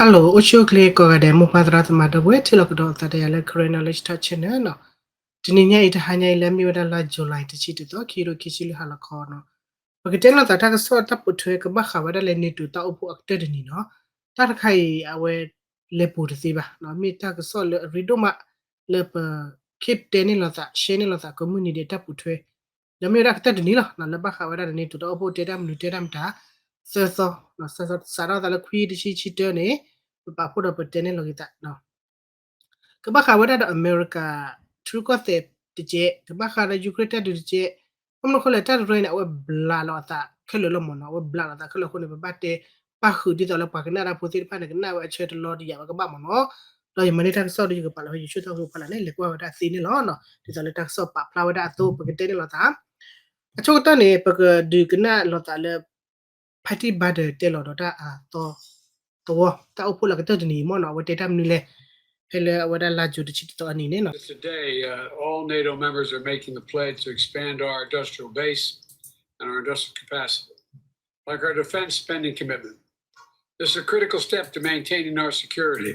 Hello အိၣ်ဆူၣ်အိၣ်ချ့ကိးဂၤဒဲး မိၢ်ပၢ်သရၣ်သမါဒီပုၢ်ဝဲၢ် ထံၣ်လိာ်ကဒီးအသးဒီးယၤလၢ Karen Knowledge Talk Channel နီၤ. တနံၤညါအံၤ တဟါညါအံၤ လၢအမ့ၢ်ဝဲဒၣ်လါ July တဆံတသီ ခံကထိခံဆံလွံၢ် ဟါလီၤခီနီၤ. ပကတဲလိာ်သးတၢ်ကစီၣ်တၢ်ပိာ်ထွဲ ကဘၣ်ဃးဝဲဒၣ်လၢ NATO တၢ်အိၣ်ဖှိၣ်အကတၢၢ်တနံၤနီၤ. တၢ်တခါအံၤ အဝဲလဲၤပူၤတသ့ဘၣ်နီၤ, မ့ၢ်တၢ်ကစီၣ်လၢအရ့ဒိၣ်မး လၢပကတဲန့ၢ်လိာ်သး share န့ၢ်လိာ်သး community တၢ်ပိာ်ထွဲ ဒီးမ့ၢ်ဝဲဒၣ်ကတၢၢ်တနံၤလီၤ. လၢဘၣ်ဃးဝဲဒၣ်လၢ NATO တၢ်အိၣ်ဖှိၣ် တဲတၢ်မနုၤတဲတၢ်မတၤ သၢသီ စးထီၣ်သးလၢခွံတဆံခံတၢန့ၣ် ပပာ်ဖှိၣ်ဒီးပတဲန့ၢ်လိာ်က့ၤသး ကဘၣ်ဃးဝဲဒၣ်ဒီးအမဲရကၤ ထံရူၢ်ကီၢ်သဲးတကဲး, ကဘၣ်ဃးဒီး Ukraine တၢ်ဒုးတကဲး. ဘၣ်မနုၤအဃိလဲၣ် တၢ်တရၢအံၤန့ၣ် အဝဲဘျးလီၤအသးခဲလၢာ်လီၤမ့ၢ်နီၤ, အဝဲဘျးလီၤအသးခဲလၢာ်အဃိန့ၣ် ပဘၣ်တဲပၣ်ဃုာ်ဒ်သိးလၢပှၤကနၣ်တၢ်ဖိသ့ၣ်တဖၣ်န့ၣ် ကနၣ်ဝဲအဆၢတလီတယာ်ဝဲကဘၣ်မ့ၢ်နီၤ. ဒီးယမၤန့ၢ်တၢ်ကစီၣ်ဒီးယကပာ်လီၤဖဲ YouTube တၢ်ဂီၤဖီလာ်န့ၣ် လဲၤကွၢ်ဝဲဒၣ်သ့န့ၣ်လီၤ. ဒ်သိးလၢတၢ်ကစီၣ်ပာ်ဖျါဝဲဒၣ်အသိး ပကတဲန့ၢ်လိာ်သး အဆိကတၢၢ်န့ၣ် ပကဒုးကနၣ်လိာ်သးလၢ ဖါတံၢ်ဘါဒၢးတဲလီၤဒီးတၢ်အသီ သဝီ တၢ်အိၣ်ဖှိၣ်လၢကတၢၢ်တနံၤအံၤမ့ၢ်နီၤ, အဝဲတဲတၢ်မနုၤလဲၣ် ဖဲလၢအဝဲဒၣ်လါယူၤတဆံတသီအနံၤန့ၣ်နီၤ. Today, uh, all NATO members are making the pledge to expand our industrial base and our industrial capacity, like our defense spending commitment. This is a critical step to maintaining our security.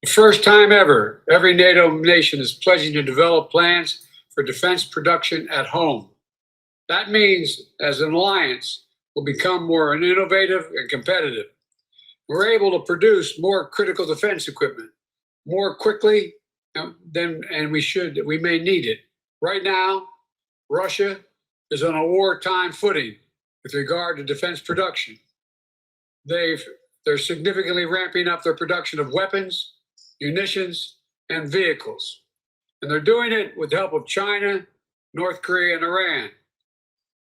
The first time ever, every NATO nation is pledging to develop plans for defense production at home. That means, as an alliance, we'll become more innovative and competitive. We're able to produce more critical defense equipment more quickly than, and we should, we may need it. Right now, Russia is on a wartime footing with regard to defense production. They've, they're significantly ramping up their production of weapons, munitions, and vehicles. And they're doing it with the help of China, North Korea, and Iran.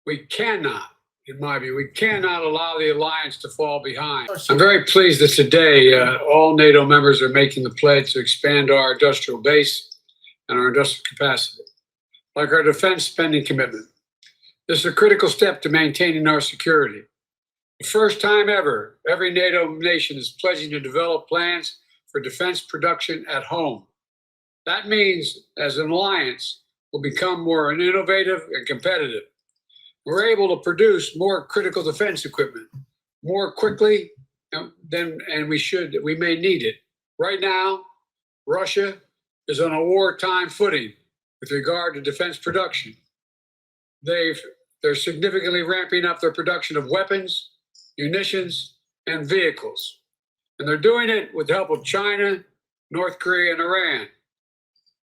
We cannot, in my view, we cannot allow the alliance to fall behind. I'm very pleased that today, uh, all NATO members are making the pledge to expand our industrial base and our industrial capacity, like our defense spending commitment. This is a critical step to maintaining our security. The first time ever, every NATO nation is pledging to develop plans for defense production at home. That means, as an alliance, we'll become more innovative and competitive. We're able to produce more critical defense equipment more quickly than, and we should, we may need it. Right now, Russia is on a wartime footing with regard to defense production. They've, they're significantly ramping up their production of weapons, munitions, and vehicles. And they're doing it with the help of China, North Korea, and Iran.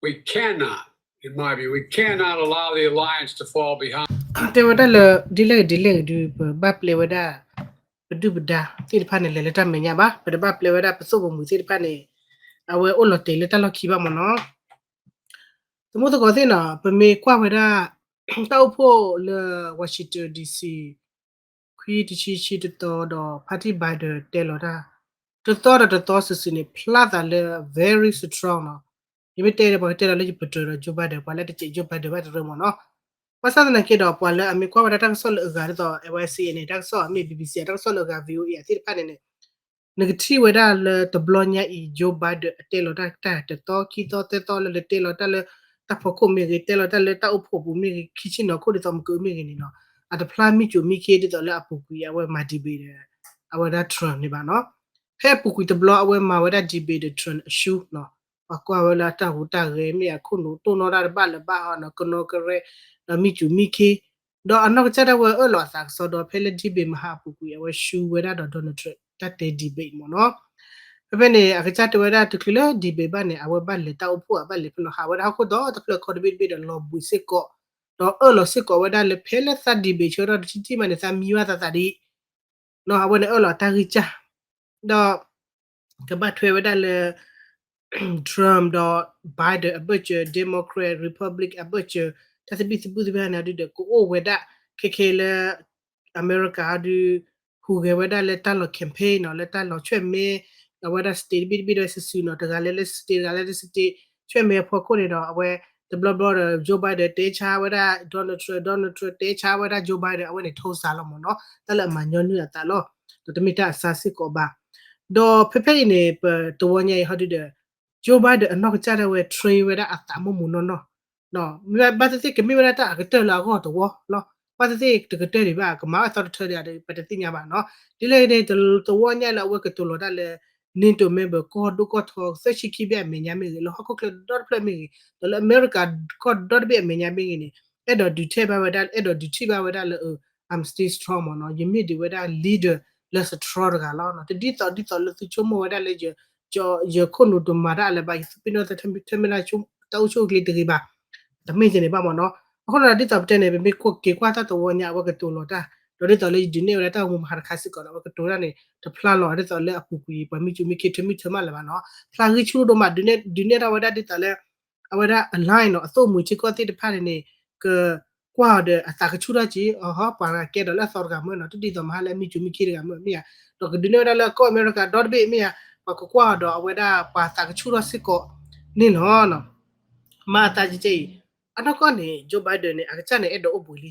We cannot, in my view, we cannot allow the alliance to fall behind. တဲဝဲဒၣ်လၢ ဒ်လဲၣ်ဂ့ၤဒ်လဲၣ်ဂ့ၤဒုး ပဘၣ်ပျဲဝဲဒၣ် ပဒုၣ်ပဒါသ့ၣ်တဖၣ်န့ၣ် လဲၤလၢတၢ်မဲာ်ညါဘၣ်, ပတဘၣ်ပျဲဝဲဒၣ်ပသိၣ်ပမုာ်သ့ၣ်တဖၣ်န့ၣ် အဝဲအိၣ်လီၤတဲာ်လၢတၢ်လီၢ်ခံဘၣ်မ့ၢ်နီၤ. သမူသကိးသ့ၣ်နီၤ ပမ့ၢ်ကွၢ်ဝဲဒၣ် တၢ်အိၣ်ဖှိၣ်လၢ Washington D C ခွံတဆံဆံတသီဒီး ဖါတံၢ်ဘါဒၢးတဲလီၤတၢ် တသီဒီးတသီစုာ်စုာ်န့ၣ် ဖျါသးလၢ very strong နီၤ. ယမ့ၢ်တဲဒီး ပှၤကတဲလီၤလၢယပတြၢၤဒီး Joe Biden ပှၤလၢတစဲး Joe Biden ဘၣ်တရၢမ့ၢ်နီၤ. ဘၣ်ဆၣ်သနာ်က့ဒီး ပှၤလၢအမ့ၢ်ကွၢ်ဝဲဒၣ်တၢ်ကစီၣ်လၢအဂၤဒ်သိး N Y C A န့ၣ် တၢ်ကစီၣ်အမ့ၢ် B B C တၢ်ကစီၣ်လၢအဂၤ V O A သ့ၣ်တဖၣ်န့ၣ်န့ၣ် နကထံၣ်ဝဲဒၣ်လၢတဘျီညါအံၤ Joe Biden အတဲလီၤတၢ်တၢ်တသီခံသီသၢသီလၢလဲၤတဲလီၤတၢ်လၢတၢ်ဖီခိၣ်မ့ၢ်ဂ့ၤ တဲလီၤတၢ်လၢတၢ်အိၣ်ဖှိၣ်ပူၤမ့ၢ်ဂ့ၤ ခံဆံနီၤခိၣ်ဒ်သိးမ့ၢ်ဂ့ၤန့ၣ်နီၤ အတဖျါမံၤကူၤမံၤခ့ဒ်သိးလၢအပူၤကွံာ်အဝဲမၤ debate ဒီး အဝဲဒၣ် Trump န့ၣ်ဘၣ်နီၤ. ဖဲအပူၤကွံာ်တဘျီအဝဲမၤဝဲဒၣ် debate ဒီး Trump အရှုံးနီၤ ပှၤကွၢ်ဝဲလၢအတၢ်ဟူးတၢ်ဂဲၤမ့ၢ်အခိၣ်နူာ်တိၢ်နီၣ်တၢ်တဘၣ်လၢၤဘၣ်ဟီနီၤ ကနီကရဲ ဒီးမံၤကူၤမံၤခ့ ဒီးအနီၢ်ကစၢ်ဒၣ်ဝဲအၢၣ်လီၤအသးကစီဒီး ဖဲလၢ debate မဟါအပူၤကွံာ် အဝဲရှုံးဝဲဒၣ်ဒီး Donald Trump တၢ်တဲ debate မ့ၢ်နီၤ. ဖဲဖဲန့ၣ် အကစၢ်တဲဝဲဒၣ်တချုးလၢ debate ဘၣ်န့ၣ် အဝဲဘၣ်လဲၤတၢ်အိၣ်ဖှိၣ် အဘၣ်လဲၤဖဲလီၤဟးဝဲဒၣ်ဟီၣ်ခိၣ်ဒီတဖျၢၣ်ခီတဘ့ၣ်တဘ့ၣ်ဒီးလီၤဘှံးစ့ၢ်ကီး ဒီးအၢၣ်လီၤစ့ၢ်ကီးဝဲဒၣ်လၢဖဲလၢသး debate ဆၢကတီၢ်တထံၣ်ထံၣ်မးန့ၣ် သးမံဘၣ်သးသးဒ် အဝဲန့ၣ်အၢၣ်လီၤတၢ်ဂံၢ်စၢ် ဒီး ကဘၣ်ထွဲဝဲဒၣ်လၢ Trump ဒီး Biden အဘၢၣ်စၢၤ Democrat Republic အဘၢၣ်စၢၤ တၢ်သဘံၣ်သဘုၣ်သ့ၣ်တဖၣ်န့ၣ်ဒုးဒီး ကအိၣ်ဝဲဒၣ်ခဲခဲလၢ အမဲရကၤဒုး ဟူးဂဲၤဝဲဒၣ်လၢတၢ်လီၤ campaign နီၤ လၢတၢ်လီၤဆွဲၣ်မဲ အဝဲဒၣ် state တဘ့ၣ်တဘ့ၣ်ဒီးစုာ်စုာ်နီၤ တဂၤလဲၤလၢ state တဂၤလဲၤလၢ state ဆွဲၣ်မဲအဖီခိၣ်န့ၣ်ဒီး အဝဲတဘျီဘျီဒီး Joe Biden တဲဆါဝဲဒၣ် Donald Trump, Donald Trump တဲဆါဝဲဒၣ် Joe Biden အဝဲန့ၣ်ထိစါလီၤမ့ၢ်နီၤ တၢ်လၢအမၤညီနုၢ်အသးလီၤ ဒီးတမ့ၢ်တၢ်အစၢ်စ့ၢ်ကီးဘၣ် ဒီးဖဲဖဲအံၤန့ၣ် ပတဝီညါအံၤဟီဒုဒီး Joe Biden အနီၢ်ကစၢ်ဒၣ်ဝဲ train ဝဲဒၣ်အသးမိၢ်မူနီၢ်နီၢ် မ့ၢ်ဘၣ်သ့ၣ်သ့ၣ် ကမ့ၢ်ဝဲဒၣ်တၢ်အကတၢၢ်လၢအဂီၢ်တဝီလီၤ ဘၣ်သ့ၣ်သ့ၣ်တကတၢၢ်ဒံးဘၣ် ကမၤအသီတထၢဒံး ပတသ့ၣ်ညါဘၣ်နီၤ ဒ်လဲၣ်ဂ့ၤန့ၣ် တဝီညါလၢအဝဲကတိၤလီၤတၢ်လၢ NATO member ကီၢ်ဒိၣ်ကီၢ်ထီသၢဆံခံဘ့ၣ်အမဲာ်ညါမ့ၢ်ဂ့ၤ, လၢဟီၣ်ခိၣ်ချၢဒီတဖျၢၣ်မ့ၢ်ဂ့ၤ, ဒီးလၢအမဲရကၤကီၢ်ဒီတဘ့ၣ်အမဲာ်ညါမ့ၢ်ဂ့ၤန့ၣ် အဲၣ်ဒိးဒုးထဲဘၣ်ဝဲဒၣ်, အဲၣ်ဒိးဒုးထံၣ်ဘၣ်ဝဲဒၣ်လၢ I'm still strong မ့ၢ်နီၤ, ယမ့ၢ်ဒံးဝဲဒၣ် leader လၢ strong တဂၤလီၤ. တဒ်သိးဒ်သိးလၢသုဆိကမိၣ်ဝဲဒၣ်လၢ ယခိၣ်နူာ်တမၤတၢ်လၢၤဘၣ်, ယသုးပ့ၤနီၣ်သ့ တၢ်အိၣ်ဆူၣ်အိၣ်ချ့တဂ့ၤဘၣ်, တမ့ၢ်ဒ်န့ၣ်ဘၣ်မ့ၢ်နီၤ. အဃိဒီးဒ်သိးပတဲန့ၣ် ပမ့ၢ်က့ၤကွၢ်တၢ်သဝီညါ အဝဲကတိၤလီၤတၢ်, ဒီးဒ်သိးလၢယဒုးနဲၣ်ဝဲဒၣ်တၢ်ဂီၤမူမဟါတခါစ့ၢ်ကီးဒီး အဝဲကတိၤတၢ်န့ၣ် တဖျါလီၤဒ်သိးလၢအပူၤကွံာ် ပှၤမ့ၢ်စူၤမ့ၢ်ခ့ ထၢမုၢ်ထၢမးလၢၤဘၣ်နီၤ. ဖျါဂံၢ်ဆူၣ်ဒိၣ်မး ဒုးနဲၣ်တၢ်ဝဲဒၣ်ဒ်သိးလၢ အဝဲဒၣ် align နီၤ, အသိၣ်မုာ်စ့ၢ်ကီးသ့ၣ်တဖၣ်န့ၣ်န့ၣ် ကကွၢ်အီၤဒီးအသးကဆူၣ်ထီၣ်က့ၤ, အဟီ ပှၤဂၤကဲဒီးလၢအသီတဂၤမ့ၢ်နီၤ, တဒ်သိးမဟါလၢအမ့ၢ်စူၤမ့ၢ်ခ့တဂၤမ့ၢ်မ့ၢ်ဧါ, ဒီးကဒုးနဲၣ်ဝဲဒၣ်လၢကီၢ်အမဲရကၤဒီတဘ့ၣ်မ့ၢ်ဧါ, ပှၤကကွၢ်အီၤဒီးအဝဲဒၣ်ပှၤသးကဆူၣ်ထီၣ်စ့ၢ်ကီးန့ၣ်လီၤ. မၤအသးကဲကဲအံၤ, အနီၢ်ကီၢ်န့ၣ် Joe Biden န့ၣ် အကစၢ်န့ၣ်အဲၣ်ဒိးအိၣ်ဘှံး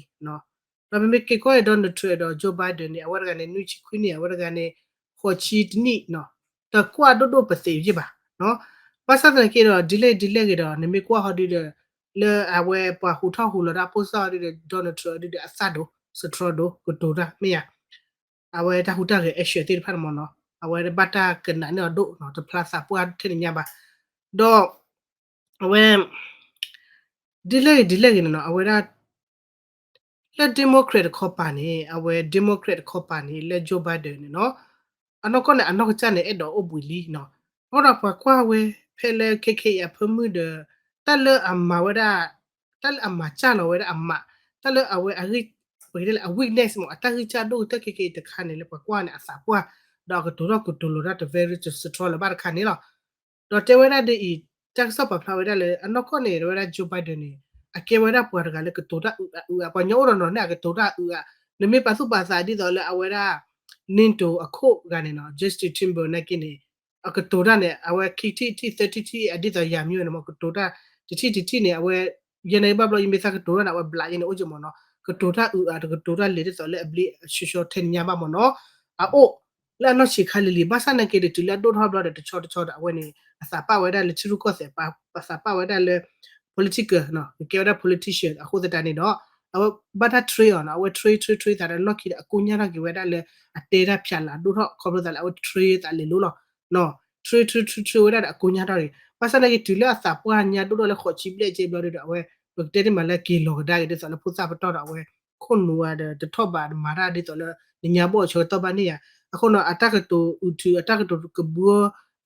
လံ ဒီးပမ့ၢ်က့ၤကွၢ်အံၤ Donald Trump ဒီး Joe Biden န့ၣ် အဝဲတဂၤန့ၣ် နွံဆံခွံနံၣ်, အဝဲတဂၤန့ၣ် ဃိးဆံတနံၣ်နီၤ, တကွၢ်ဒိၣ်ဒိၣ်ပသ့းယ့ၢ်ဘၣ်. ဘၣ်ဆၣ်သနာ်က့ဒီး ဒ်လဲၣ်ဒ်လဲၣ်ဂ့ၤဒီး နမ့ၢ်ကွၢ်ဟီဒုဒီး လၢအဝဲပှၤဟူးထီၣ်ဟူးလီၤတၢ်ဖိစၢ်ဟီဒုဒီး Donald Trump ဒုဒီးအသၣ်ဒိၣ် စတြီဒိၣ် ကတိၤတၢ်မ့ၢ်ဧါ, အဝဲတၢ်ဟူးတၢ်ဂဲၤ action သ့ၣ်တဖၣ်န့ၣ်မ့ၢ်နီၤ, အဝဲဘၣ်တၢ်ကနးန့ၢ်အီၤဒိၣ်နီၤ, တဖျါသးပှၢ်ထဲန့ၣ်ညါဘၣ်. ဒီး အဝဲ ဒ်လဲၣ်ဂ့ၤဒ်လဲၣ်ဂ့ၤန့ၣ်နီၤ, အဝဲဒၣ် လၢ Democrat တခီပၤန့ၣ် အဝဲ Democrat တခီပၤန့ၣ် လၢ Joe Biden န့ၣ်နီၤ, အနီၢ်ကီၢ်န့ၣ် အနီၢ်ကစၢ်န့ၣ် အဲၣ်ဒိးအိၣ်ဘှံးလံနီၤ. အဃိဒီးပှၤကွၢ်ဝဲ ဖဲလၢ ခဲခဲအံၤအဖၢမုၢ်ဒီး တၢ်လၢအမၤဝဲဒၣ်, တၢ်လၢအမၤစၢ်လီၤဝဲဒၣ်အမး, တၢ်လၢအဝဲအဂ့ၢ်, ပကတဲလၢအ weakness မ့ၢ် အတၢ်ဂံၢ်စၢ်ဒိၣ်ကတၢၢ်ခဲခဲအံၤတခါန့ၣ် လၢပှၤကွၢ်န့ၣ် အသးပှၢ်, ဒီးအကတိၤထီၣ်ကတိၤလီၤတၢ်တ very strong လၢၤဘၣ်တခါန့ၣ်လီၤ. ဒီးတဲဝဲဒၣ်ဒ်အံၤ, တၢ်ကစီၣ်ပာ်ဖျါဝဲဒၣ်လၢ အနီၢ်ကီၢ်န့ၣ် ဝဲဒၣ် Joe Biden န့ၣ် အကဲဝဲဒၣ်ပှၤတဂၤလၢကတိၤတၢ်အုးအုးအါ, ပှၤကညီအိၣ်ဒီးနီၤန့ၣ် အကတိၤတၢ်အုးအါ, နမ့ၢ်ပာ်သူၣ်ပာ်သးဒ်သိးလၢအဝဲဒၣ် NATO အခိၣ်ဂၤန့ၣ်နီၤ Justin Timberlake နာ်က့န့ၣ် အကတိၤတၢ်န့ၣ် အဝဲခံထံၣ်ထံၣ်သၢထံၣ်ထံၣ် အဒ်သိးယၤမ့ၢ်ဝဲန့ၣ်မ့ၢ် ကတိၤတၢ် တထံၣ်တထံၣ်န့ၣ် အဝဲ ယဲန့ၣ်ဘၣ်ဘျီ ယမ့ၢ်သးကတိၤတၢ်န့ၣ် အဝဲဘျးယဲန့ၣ်အိၣ်က့မ့ၢ်နီၤ, ကတိၤတၢ်အုးအါ တကတိၤတၢ်လဲၤဒ်သိးလၢအဘျ့အဆှီဆှီထဲန့ၣ်ညါဘၣ်မ့ၢ်နီၤ, အအိၣ် လၢအနီၢ်ဆံးခါလံၤလံၤ ဘၣ်ဆၣ်နာ်က့ဒီး တုၤလၢအဒိၣ်ထီၣ်ဘျီဒီး တဆီတဆီဒီး အဝဲန့ၣ် အသးပာ်ဝဲဒၣ်လၢထံရူၢ်ကီၢ်သဲး, ပသးပာ်ဝဲဒၣ်လၢ political ကကဲဝဲဒၣ် politician အဃိသတးန့ၣ်ဒီး အဝဲဘၣ်တၢ် train အီၤနီၤ, အဝဲ train train train သးဒီးလီၢ်ခံဒီး အကိညါထီၣ်က့ၤဝဲဒၣ်လၢ အတဲတၢ်ဖျးလၤဒိၣ်ထီၣ် ခီဖျိသးလၢအဝဲ train သးလဲၤလိၤလီၤ, train train train train ဝဲဒၣ်ဒီးအကိညါထီၣ်က့ၤ, ဘၣ်ဆၣ်နာ်က့ တုၤလၢအသးပှၢ်ညါဒိၣ်ထီၣ်လၢဃိးဆံဘျဲၣ်ကဲဘျီဒီး အဝဲ ပကတဲတ့ၢ်မးလၢက့ၤလီၤကဒါက့ၤဒ်သိးလၢဖိသၣ်ပတီၢ်ဒီး အဝဲ ခိၣ်နူာ်ဝဲဒီး တထီၣ်ဘးမၤတၢ်ဒ်သိးလၢ နညါဘီၣ်အဆၢကတီၢ်ဘၣ်န့ၣ်ယါ, အဃိန့ၣ် အတၢ်ကတိၤအုးထုး အတၢ်ကတိၤကဘှီ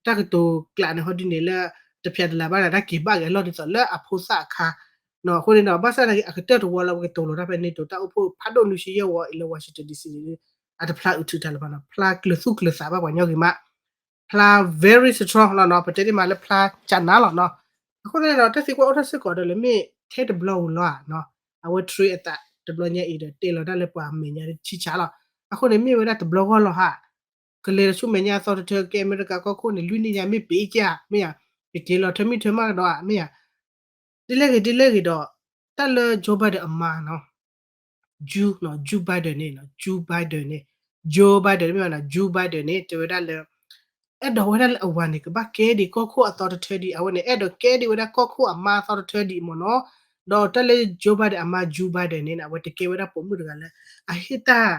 အတၢ်ကတိၤကျးန့ၣ် ဟီဒ်န့ၣ်လၢ တဖျးတလၤဘၣ်ဒီး တၢ်က့ၤဘၣ်က့ၤအလီၢ်ဒ်သိးလၢအဖိသၣ်အခါ, အဃိန့ၣ်ဒီး ဘၣ်ဆၣ်နာ်က့ အကတၢၢ်တဝီလၢပကတိၤလိာ်တၢ်ဖဲ NATO တၢ်အိၣ်ဖှိၣ်ဖးဒိၣ်နွံဆံယဲၢ်ဝီအံၤလၢ Washington D C န့ၣ် အတဖျါအုးထုးတၢ်လၢၤဘၣ်နီၤ, ဖျါကျၢၤသူၣ်ကျၢၤသးဘၣ်ပှၤညီဂ့ၤမး, ဖျါ very strong လီၤနီၤ, ပတဲတ့ၢ်မးလၢဖျါကနါလီၤနီၤ. အဃိသတးန့ၣ်ဒီး တၢ်သံကွၢ်အိၣ်ထီၣ်စ့ၢ်ကီးဒီး လၢမ့ၢ်ထဲတဘျီဧိၤလီၤဧါနီၤ, အဝဲ train အသးတဘျီညါအံၤဒီး တဲလီၤတၢ်လၢပှၤမဲာ်ညါဆံၣ်ဆါလီၤ. အဃိန့ၣ် မ့ၢ်ဝဲဒၣ်တဘျီဂီၢ်လီၤဟါ, ကလဲၤဆူမဲာ်ညါအသီတထၢ ကဲအမဲရကၤကီၢ်ခိၣ်န့ၣ် လွံၢ်နံၣ်ညါမ့ၢ်ပ့ၤကဲဧါ မ့ၢ်ဧါ, ကက့ၤလီၤထၢမုၢ်ထၢမးကဒီးဧါ မ့ၢ်ဧါ, ဒ်လဲၣ်ဂ့ၤဒ်လဲၣ်ဂ့ၤဒီး တၢ်လၢ Joe Biden အမါနီၤ, Joe နီၤ, Joe Biden န့ၣ်နီၤ, Joe Biden န့ၣ်, Joe Biden မ့ၢ်ဘၣ်နီၤ, Joe Biden န့ၣ် တဲဝဲဒၣ်လၢ အဲၣ်ဒိးဝဲဒၣ်လၢအဝၤန့ၣ် ကဘၣ်ကဲဒံးကီၢ်ခိၣ်အသီတထၢဒံး, အဝဲန့ၣ် အဲၣ်ဒိးကဲဒံးဝဲဒၣ်ကီၢ်ခိၣ်အမါအသီတထၢဒံးမ့ၢ်နီၤ. ဒီးတၢ်လၢ Joe Biden အမါ Joe Biden န့ၣ် အဝဲတကဲဝဲဒၣ်ပိာ်မုၣ်တဂၤလၢ အဟ့ၣ်တၢ်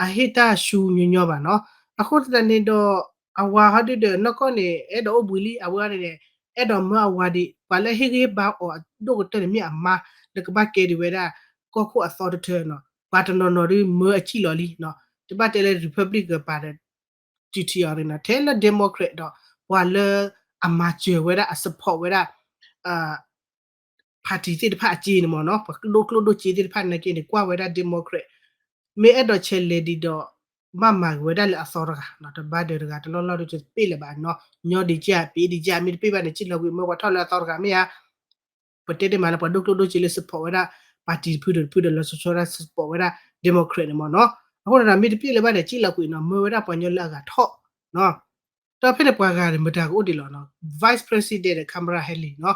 အဟ့ၣ်တၢ်ဆူညီညီဘၣ်နီၤ. အဃိသတးန့ၣ်ဒီး အဝၤဟီဒုဒီး နီၢ်ကီၢ်န့ၣ် အဲၣ်ဒိးအိၣ်ဘှံးလံ, အဝဲန့ၣ် အဲၣ်ဒိးမၢအဝၤဒံး, ပှၤလၢအဟ့ၣ်ဂံၢ်ဟ့ၣ်ဘါအီၤအဒိၣ်ကတၢၢ်န့ၣ် မ့ၢ်အမါ လၢကဘၣ်ကဲဒံးဝဲဒၣ် ကီၢ်ခိၣ်အသီတထၢနီၤ. ပှၤတနီၤနီၤဒုးမၢအစံၣ်လီၤလံနီၤ. တဘၣ်တဲလၢ Republican ပၤဒီး ထံထံအီၤရ့နီၤ, ထဲလၢ Democrat ဒီး ပှၤလၢအမၤစၢၤဝဲဒၣ် အ support ဝဲဒၣ် party သ့ၣ်တဖၣ်အစ့န့ၣ်မ့ၢ်နီၤ, ပှၤဒိၣ်ကျိၣ်ဒိၣ်စ့သ့ၣ်တဖၣ်နာ်က့န့ၣ် ကွၢ်ဝဲဒၣ် Democrat မ့ၢ်အဲၣ်ဒိးဆဲးလဲၤဒံးဒီး ဘၣ်မၤက့ၤဝဲဒၣ်လၢအသီတဂၤနီၤ, တဘၣ်ဒၢးတဂၤတလီၢ်လီၢ်ဒုးတပ့ၢ်လၢၤဘၣ်နီၤ, ညီဒံးကၢ် ပ့ၤဒံးကၢ် မ့ၢ်တပ့ၢ်ဘၣ်န့ၣ် စံၣ်လီၤကွံာ်မၢပှၤထီၣ်လၢအသီတဂၤမ့ၢ်ဧါ. ပတဲဒ်မးလၢပှၤဒိၣ်ကျိၣ်ဒိၣ်စ့လၢ support ဝဲဒၣ် party တဖုဒီးတဖုဒီး လီၤဆီဆီဒၣ် support ဝဲဒၣ် Democrat န့ၣ်မ့ၢ်နီၤ. အဃိန့ၣ်ဒီး မ့ၢ်တပ့ၢ်လၢၤဘၣ်န့ၣ် စံၣ်လီၤကွံာ်နီၤ, မၢဝဲဒၣ်ပှၤညီလၢအဂၤထီၣ်နီၤ. ဒီးဖဲန့ၣ်ပှၤဂၤန့ၣ် မတၤကအိၣ်ဒံးလီၤနီၤ, Vice President Kamala Harris နီၤ,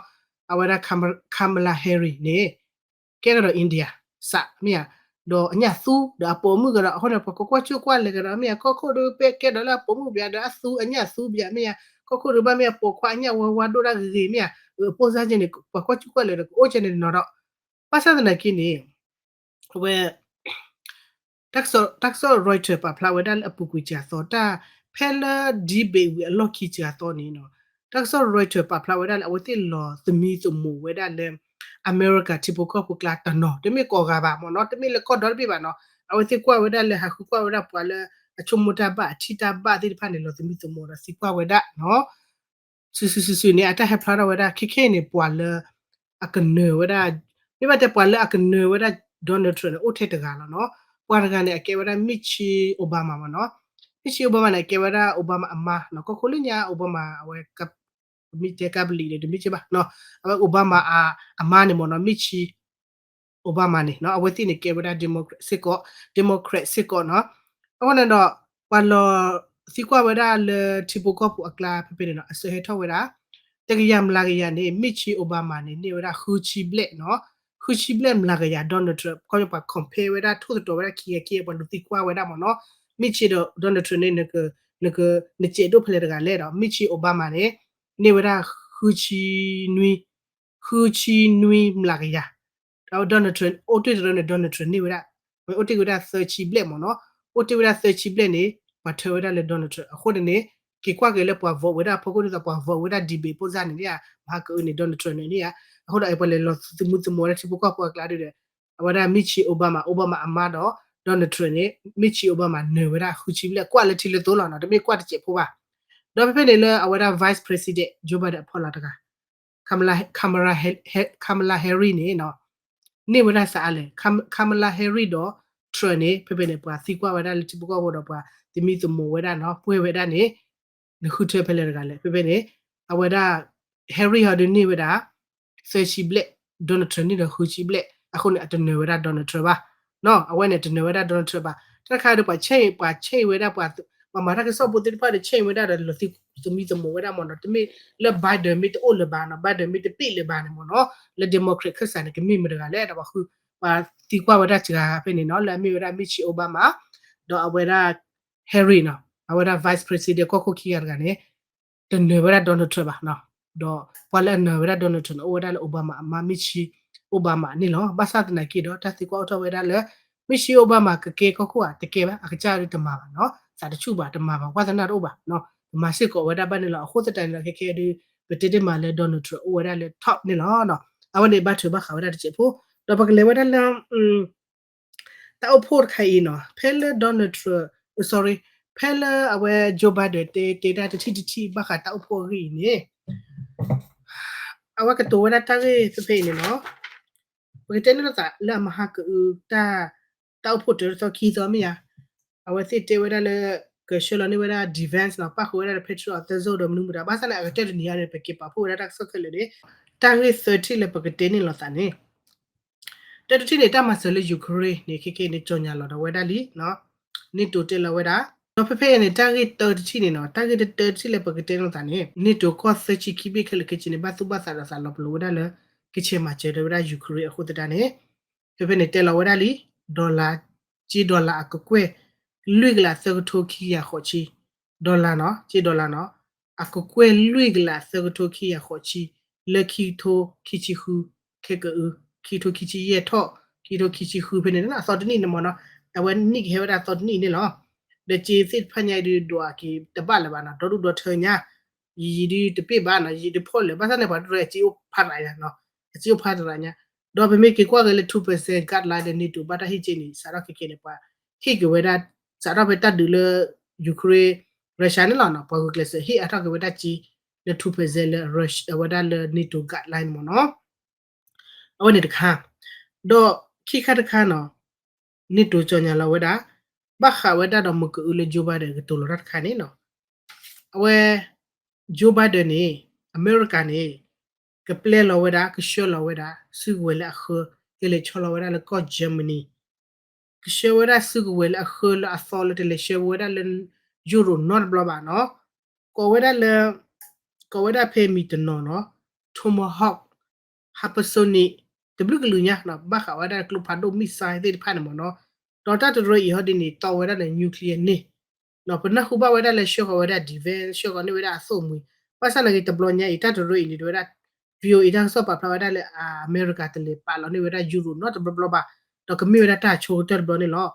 အဝဲဒၣ် Kamala Harris န့ၣ် ကဲကဒီး India စး မ့ၢ်ဧါ, ဒီးအညၣ်သူဒီးအပိာ်မုၣ်ကဒီး, အဃိန့ၣ် ပှၤကကွၢ်စူၣ်ကွၢ်လဲၤကဒီး မ့ၢ်ဧါ, ကီၢ်ခိၣ်ဒီးပဲကဲဒီးလၢအပိာ်မုၣ်ဘၣ်ဒီးအသူအညၣ်သူဘၣ် မ့ၢ်ဧါ, ကီၢ်ခိၣ်ဒီးဘၣ်မ့ၢ်အပိာ်ခွါအညၣ်ဝါဝါဒိၣ်ဒၣ်ဂ့ၤဂ့ၤ မ့ၢ်ဧါ, အပိၢ်စၢ်က့န့ၣ် ပှၤကွၢ်စူၣ်ကွၢ်လဲၤဒီး ကအိၣ်ကဲန့ၣ်နီၤဒီး ဘၣ်ဆၣ်သနာ်က့န့ၣ် အဝဲ တၢ်ကစီၣ် တၢ်ကစီၣ် Reuters ပာ်ဖျါဝဲဒၣ်လၢအပူၤကွံာ်စှၤသီ တၢ်ဖဲလၢ debate ဝံၤအလီၢ်ခံစှၤသီန့ၣ်နီၤ, တၢ်ကစီၣ် Reuters ပာ်ဖျါဝဲဒၣ်လၢအဝဲသ့ၣ်လီၤသမံသမိးဝဲဒၣ်လၢ အမဲရကၤထံဖိကီၢ်ဖိကျါတနီၤ, တမ့ၢ်ကိးဂၤဘၣ်မ့ၢ်နီၤ, တမ့ၢ်လၢကီၢ်ဒီတဘ့ၣ်ဘၣ်နီၤ, အဝဲသ့ၣ်ကွၢ်ဝဲဒၣ်လၢဟးဃုကွၢ်ဝဲဒၣ်ပှၤလၢအဆိကမိၣ်တၢ်ဘၣ် အထံၣ်တၢ်ဘၣ်သ့ၣ်တဖၣ်န့ၣ် လီၤသမံသမိးဒီးသံကွၢ်ဝဲဒၣ်နီၤ စုၤစုၤစုၤစုၤန့ၣ် အတၢ်ဟဲဖျါထီၣ်ဝဲဒၣ် ခဲခဲအံၤန့ၣ် ပှၤလၢအကနၢၤဝဲဒၣ်, မ့ၢ်ဘၣ်တဲပှၤလၢအကနၢၤဝဲဒၣ် Donald Trump န့ၣ် အိၣ်ထဲတဂၤလီၤနီၤ. ပှၤတဂၤန့ၣ် အကဲဝဲဒၣ် Michelle Obama မ့ၢ်နီၤ. Michelle Obama န့ၣ် အကဲဝဲဒၣ် Obama အမါနီၤ. ကီၢ်ခိၣ်လၢညါ Obama အဝဲ ပမ့ၢ်တဲကါပလံၤန့ၣ် တမ့ၢ်က့ဘၣ်နီၤ. အဝဲ Obama အမါန့ၣ်မ့ၢ်နီၤ Michelle Obama န့ၣ်နီၤ အဝဲသ့ၣ်န့ၣ်ကဲဝဲဒၣ် Democrat စ့ၢ်ကီး, Democrat စ့ၢ်ကီးနီၤ. အဃိန့ၣ်ဒီး ပှၤလီၤသံကွၢ်ဝဲဒၣ်လၢထံဖိကီၢ်ဖိအကျါဖဲဖဲန့ၣ်နီၤ အစၢဟဲထီၣ်ဝဲဒၣ် တကယၤမျးကယၤန့ၣ် Michelle Obama န့ၣ် န့ၢ်ဝဲဒၣ်ဃုဆံဘျဲၣ်နီၤ, ဃုဆံဘျဲၣ်မျးကယၤ Donald Trump ခီပညီပှၤ compare ဝဲဒၣ် ထိၣ်သတြီၤဝဲဒၣ်ခံဂၤခံဂၤ ပှၤလူၤသံကွၢ်ဝဲဒၣ်မ့ၢ်နီၤ, Michelle ဒီး Donald Trump န့ၣ် နက နစဲးဒိၣ်ဖဲလဲၣ်တဂၤလဲၣ်ဒီး Michelle Obama န့ၣ် န့ၢ်ဝဲဒၣ်ဃုဆံနွံ ဃုဆံနွံမျးကယၤ, ဒီး Donald Trump အိၣ်တ့ၢ်တရၢန့ၣ် Donald Trump န့ၢ်ဝဲဒၣ်, ဝဲအိၣ်တ့ၢ်ဝဲဒၣ်သၢဆံဘျဲၣ်မ့ၢ်နီၤ, အိၣ်တ့ၢ်ဝဲဒၣ်သၢဆံဘျဲၣ်န့ၣ် ပှၤထၢဝဲဒၣ်လၢ Donald Trump အဃိန့ၣ်န့ၣ် က့ၤကွၢ်က့ၤလၢပှၤ vote ဝဲဒၣ်အဖီခိၣ်ဒ်သိးပှၤ vote ဝဲဒၣ် debate ဖိစ့ၢ်န့ၣ်န့ၣ်ဧါ, မဟါကအုန့ၣ် Donald Trump န့ၣ်န့ၣ်ဧါ, အဃိဒီးပှၤလဲၤလီၤသမံသမိးဝဲဒၣ်ထံဖိကီၢ်ဖိအကျါဒီး အဝဲဒၣ် Michelle Obama, Obama အမါဒီး Donald Trump န့ၣ် Michelle Obama နၢၤဝဲဒၣ်ဃုဆံဘျဲၣ် ကွၢ်လၢထံလၢသိလီၤနီၤ, တမ့ၢ်ကွၢ်တစဲးဖိဘၣ်. ဒီးဖဲဖဲန့ၣ်လၢအဝဲဒၣ် Vice President Joe Biden အဖီလာ်တဂၤ Kamala, Kamala Harris န့ၣ်နီၤ, န့ၢ်ဝဲဒၣ်စးအါလဲၣ်, Kamala Harris ဒီး Trump န့ၣ် ဖဲဖဲန့ၣ် ပှၤသံကွၢ်ဝဲဒၣ်လၢထံဖိကီၢ်ဖိဒီးပှၤသမံသမိးဝဲဒၣ်နီၤ, ပှဲၤဝဲဒၣ်န့ၣ် နဃုထၢဖဲလဲၣ်တဂၤလဲၣ်, ဖဲဖဲန့ၣ် အဝဲဒၣ် Harris ဟီဒုန့ၢ်ဝဲဒၣ် သၢဆံဘျဲၣ်, Donald Trump န့ၢ်ဒီးဃုဆံဘျဲၣ်, အဃိန့ၣ် အတနၢၤဝဲဒၣ် Donald Trump ဘၣ်. အဝဲန့ၣ်တနၢၤဝဲဒၣ် Donald Trump ဘၣ်. တၢ်တခါဒီးပှၤ change, ပှၤ change ဝဲဒၣ် ပှၤမၤတၢ်ကစီၣ်ဖိသ့ၣ်တဖၣ်ဒီး change ဝဲဒၣ်ဒီးလီၤသမံသမိးဝဲဒၣ်မ့ၢ်နီၤ, တမ့ၢ်လၢ Biden မ့ၢ်တအိၣ်လၢၤဘၣ်နီၤ, Biden မ့ၢ်တပ့ၢ်လၢၤဘၣ်န့ၣ်မ့ၢ်နီၤ, လၢ Democrat ခၢၣ်စးန့ၣ် ကမ့ၢ်မတၤတဂၤလဲၣ်, ဒီးပှၤဃု ပှၤသံကွၢ်ဝဲဒၣ်စှၤဖဲန့ၣ်နီၤ, လၢအမ့ၢ်ဝဲဒၣ် Michelle Obama ဒီးအဝဲဒၣ် Harris နီၤ, အဝဲဒၣ် Vice President ကီၢ်ခိၣ်ခံဂၤတဂၤန့ၣ် တနၢၤဝဲဒၣ် Donald Trump ဘၣ်နီၤ, ဒီးပှၤလၢအနၢၤဝဲဒၣ် Donald Trump န့ၣ် အိၣ်ဝဲဒၣ်လၢ Obama အမါ Michelle Obama န့ၣ်လီၤ. ဘၣ်ဆၣ်သနာ်က့ဒီး တၢ်သံကွၢ်အိၣ်ထီၣ်ဝဲဒၣ်လၢ Michelle Obama ကကဲကီၢ်ခိၣ်ဧါ, တကဲဘၣ်, အကစၢ်ဒုးတမၤဘၣ်နီၤ, သးတဆူၣ်ဘၣ်, တမၤဘၣ်, ဝါသနာတအိၣ်ဘၣ်နီၤ, ပမၤစ့ၢ်ကီးဝဲဒၣ်ဘၣ်န့ၣ်လီၤ. အဃိသတးန့ၣ်ဒီး ခဲခဲဒုး ပတဲတ့ၢ်မးလၢ Donald Trump အိၣ်ဝဲဒၣ်လၢ top န့ၣ်လီၤ. အဝဲန့ၣ်ဘၣ်ထွဲဘၣ်ဃးဝဲဒၣ်တစဲးဖိ, ဒီးပကလဲၤဝဲဒၣ်လၢ တၢ်အိၣ်ဖှိၣ်တခါအံၤနီၤ, ဖဲလၢ Donald Trump, sorry, ဖဲလၢအဝဲ Joe Biden တဲ တဲတၢ်တထံၣ်တထံၣ်ဘၣ်ဃးတၢ်အိၣ်ဖှိၣ်အဂ့ၢ်အံၤန့ၣ် အဝဲကတိၤဝဲဒၣ်တၢ်ဂ့ၢ်ဖဲဖဲအံၤန့ၣ်နီၤ, ပကတဲန့ၣ်လိာ်သးလၢအမဟါကအုတၢ် တၢ်အိၣ်ဖှိၣ်တၢတသီခံသီမ့ၢ်ဧါ, အဝဲသ့ၣ်တဲဝဲဒၣ်လၢ ကဆှၢလီၤန့ၢ်ဝဲဒၣ် defense နီၤ, ပၣ်ဃုာ်ဝဲဒၣ်ဒီး Patriot အသၢစိဒီးမနုၤမတၤ, ဘၣ်ဆၣ်န့ၣ် အကတၢၢ်တနံၤအံၤန့ၣ် ပက့ၤပာ်ဖှိၣ်ဝဲဒၣ်တၢ်ကစီၣ်ခဲလၢာ်န့ၣ်, တၢ်ဂ့ၢ်သၢထံၣ်လၢပကတဲန့ၢ်လိာ်သးန့ၣ် တၢတထံၣ်န့ၣ် တၢ်မၤစၢၤလၢ Ukraine န့ၣ် ခဲခဲအံၤန့ၣ် ကြေညာလီၤဒီးဝဲဒၣ်လံ, NATO တဲလီၤဝဲဒၣ်, ဒီးဖဲဖဲအံၤန့ၣ် တၢ်ဂ့ၢ်တၢတထံၣ်န့ၣ်နီၤ, တၢ်ဂ့ၢ်တၢတထံၣ်လၢပကတဲလိာ်သးန့ၣ် NATO ကီၢ်သၢဆံခံဘ့ၣ်ခဲလၢာ်ခဲဆ့န့ၣ် ဘၣ်သူၣ်ဘၣ်သးဒီးသးလီၤပလိာ်ဝဲဒၣ်လၢ ကဆဲးမၤစၢၤဒီးဝဲဒၣ် Ukraine အဃိသတးန့ၣ် ဖဲဖဲန့ၣ်တဲလီၤဝဲဒၣ်လံ, dollar, ကၠ့ dollar အကကွဲၢ် လွံၢ်ကလးသၢကထိခံကယၤဃိးဆံ, dollar နီၤ, ကၠ့ dollar နီၤ, အကကွဲၢ်လွံၢ်ကလးသၢကထိခံကယၤဃိးဆံ, လၢခံကထိခံဆံဃု ခဲကအု, ခံကထိခံဆံယဲၢ်ထီၣ် ခံကထိခံဆံဃုဖဲန့ၣ် အသီတနံၣ်န့ၣ်မ့ၢ်နီၤ, အဝဲနံၣ်ကဟဲဝဲဒၣ်အသီတနံၣ်န့ၣ်လီၤ. ဒီးကၠ့သ့ၣ်တဖၣ်ညါအံၤဒုးဒွးက့ၤတဘၣ်လၢၤဘၣ်နီၤ, ဒီဒူၣ်ဒီထၢညါ ယံာ်ယံာ်ဒုးတပ့ၢ်ဘၣ်နီၤ, ယံာ်ဒုးဖီၣ်လၢၤ, ဘၣ်ဆၣ်န့ၣ် ပှၤတရၢအကၠ့အိၣ်ဖးရၤညါနီၤ, အကၠ့အိၣ်ဖးရၤညါ, ဒီးပမ့ၢ်က့ၤကွၢ်က့ၤလၢ two percent guideline ဒီး NATO ဘၣ်တၢ်ဟ့ၣ်ကၠ့န့ၣ် စးထီၣ်ခဲကဲန့ၣ် ပှၤဟ့ၣ်က့ၤဝဲဒၣ် စးထီၣ်ဖဲတၢ်ဒုးလၢ Ukraine, Russia န့ၣ်လီၤနီၤ, ပှၤဂုာ်ကျဲးစၢးဟ့ၣ်အါထီၣ်က့ၤဝဲဒၣ်ကၠ့လၢ two percent လၢ Russia ဝဲဒၣ်လၢ NATO guideline န့ၣ်မ့ၢ်နီၤ. အဝဲန့ၣ်တခါ, ဒီးခံခါတခါနီၤ, NATO ကြေညာလီၤဝဲဒၣ် ဘၣ်ဃးဝဲဒၣ်ဒီးမ့ၢ်ကအုလၢ Joe Biden ကတိၤလီၤတၢ်တခါန့ၣ်နီၤ, အဝဲ Joe Biden န့ၣ် အမဲရကၤန့ၣ် ကပျဲလီၤဝဲဒၣ် ကဆှၢလီၤဝဲဒၣ် စုကဝဲၤလၢအဃၢ ကလဲၤဆီလီၤဝဲဒၣ်လၢကီၢ် Germany ကဆှၢဝဲဒၣ်စုကဝဲၤလၢအဃၢလၢအသီလၢတလဲၤဆှၢဝဲဒၣ်လၢ Europe နီတဘျီဘၣ်နီၤ, ကိးဝဲဒၣ်လၢ ကိးဝဲဒၣ်ဖဲမံၤတနီၤနီၤ Tomahawk hypersonic တဘျုးကလုာ်ညါနီၤ, ဘၣ်ဃးဝဲဒၣ်ကျိဖးဒိၣ် missile သ့ၣ်တဖၣ်န့ၣ်မ့ၢ်နီၤ, ဒီးတၢ်တရၢအံၤဟီဒ်န့ၣ် တီဝဲဒၣ်လၢ nuclear န့ၣ် ပနၢ်ဟူဘၣ်ဝဲဒၣ်လၢဆှၢဃီၤဝဲဒၣ် defense ဆှၢဃီၤန့ၢ်ဝဲဒၣ်အသိၣ်မှံၤ, ဘၣ်ဆၣ်နာ်က့တဘျီညါအံၤ တၢ်တရၢအံၤန့ၣ် တဝဲဒၣ် VOA တၢ်ကစီၣ်ပာ်ဖျါဝဲဒၣ်လၢအမဲရကၤတလဲၤပာ်လီၤန့ၢ်ဝဲဒၣ် Europe နီတဘျီဘျီဘၣ်, ဒီးကမ့ၢ်ဝဲဒၣ်တၢ်ဆိကတၢၢ်တဘျီန့ၣ်လီၤ.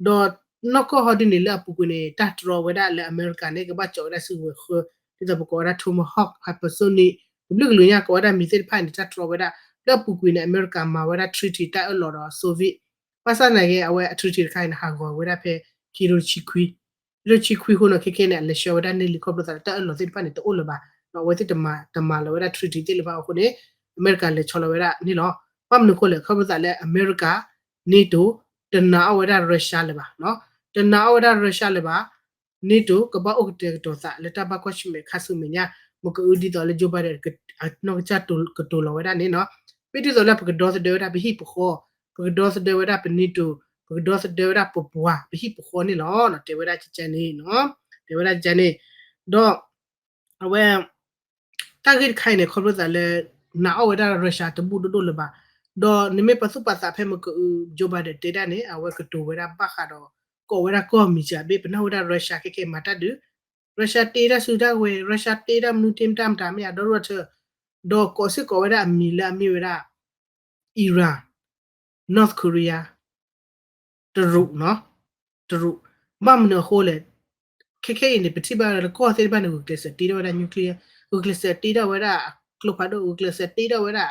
ဒီးနီၢ်ကီၢ်ဟီဒ်န့ၣ်လၢအပူၤကွံာ်န့ၣ် တၢ်တြီဝဲဒၣ်လၢအမဲရကၤန့ၣ် ကဘၣ်ကၠီးဝဲဒၣ်စုကဝဲၤဃၢ ဒ်သိးပကိးဝဲဒၣ် Tomahawk hypersonic တဘျုးကလုာ်ညါကိးဝဲဒၣ်မံၤသ့ၣ်တဖၣ်န့ၣ် တၢ်တြီဝဲဒၣ် လၢအပူၤကွံာ်န့ၣ် အမဲရကၤမၤဝဲဒၣ် treaty တၢ်အၢၣ်လီၤဒီး Soviet ဘၣ်ဆၣ်သနာ်က့ အဝဲအ treaty တခါအံၤန့ၣ် ဟးဂီၤဝဲဒၣ်ဖဲ ခံကထိတဆံခွံ ခံကထိတဆံခွံအဃိန့ၣ် ခဲခဲန့ၣ် အလဲၤဆှၢဝဲဒၣ်န့ၢ်လံ ခီဖျိသးလၢတၢ်အၢၣ်လီၤသ့ၣ်တဖၣ်န့ၣ် တအိၣ်လၢၤဘၣ်, ဒီးအဝဲသ့ၣ်တမၤလီၤဝဲဒၣ် treaty သ့ၣ်လၢၤဘၣ်အဃိန့ၣ် အမဲရကၤလဲၤဆီလီၤဝဲဒၣ်န့ၣ်လီၤ. ဘၣ်မနုၤအဃိလဲၣ် ခီဖျိသးလၢအမဲရကၤ NATO တနာ်အီၣ်ဝဲဒၣ် Russia လၢၤဘၣ်, တနာ်အီၣ်ဝဲဒၣ် Russia လၢၤဘၣ်, NATO ကဘၣ်အိၣ်ကတဲာ်ကတီၤသးလၢတၢ်ဘၣ်ကွၢ်ဆၢၣ်မဲာ်ခါဆူမဲာ်ညါ, မ့ၢ်ကအုဒ်သိးလၢ Joe Biden အနီၢ်ကစၢ်ကတိၤလီၤဝဲဒၣ်န့ၣ်နီၤ, မ့ၢ်ဒ်သိးလၢပကဒီသဒၢဝဲဒၣ်ပဟံၣ်ပဃီ, ပကဒီသဒၢဝဲဒၣ်ပ NATO, ပကဒီသဒၢဝဲဒၣ်ပပှၤ ပဟံၣ်ပဃီန့ၣ်လီၤ. တဲဝဲဒၣ်ကကန့ၣ်, တဲဝဲဒၣ်ကကန့ၣ်, ဒီး အဝဲ တၢ်ဂ့ၢ်တခါအံၤန့ၣ် ခီဖျိသးလၢ နာ်အီၣ်ဝဲဒၣ် Russia တဘူၣ်ဒိၣ်ဒိၣ်လၢၤဘၣ်, ဒီးနမ့ၢ်ပသူၣ်ပာ်သးဖဲမ့ၢ်ကအု Joe Biden တဲဒၣ်န့ၣ် အဝဲကတိၤဝဲဒၣ်ဘၣ်ဃးဒီး ကိးဝဲဒၣ်ကီၢ်မံၤစၢ်ဘ့ၣ် ပနၢ်ဟူဝဲဒၣ် Russia ခဲခဲမၤတၢ်ဒုး, Russia တ့တၢ်စုတၢ်ဝဲၤ, Russia တ့တၢ်မနုၤတ့မတၤမတၤမ့ၢ်ဧါ ဒီဒိၣ်ထၢ, ဒီးကိးစ့ၢ်ကီးဝဲဒၣ်အမံၤလၢအမ့ၢ်ဝဲဒၣ် Iran, North Korea, တရူး, တရူး, ဘၣ်မနုၤအဃိလဲၣ်, ခဲခဲအံၤန့ၣ် ပထံၣ်ဘၣ်လၢကီၢ်သ့ၣ်တဖၣ်န့ၣ် ဂုာ်ကျဲးစၢးတ့ထီၣ်ဝဲဒၣ် nuclear, ဂုာ်ကျဲးစၢးတ့ထီၣ်ဝဲဒၣ်အကျိဖးဒိၣ်, ဂုာ်ကျဲးစၢးတ့ထီၣ်ဝဲဒၣ်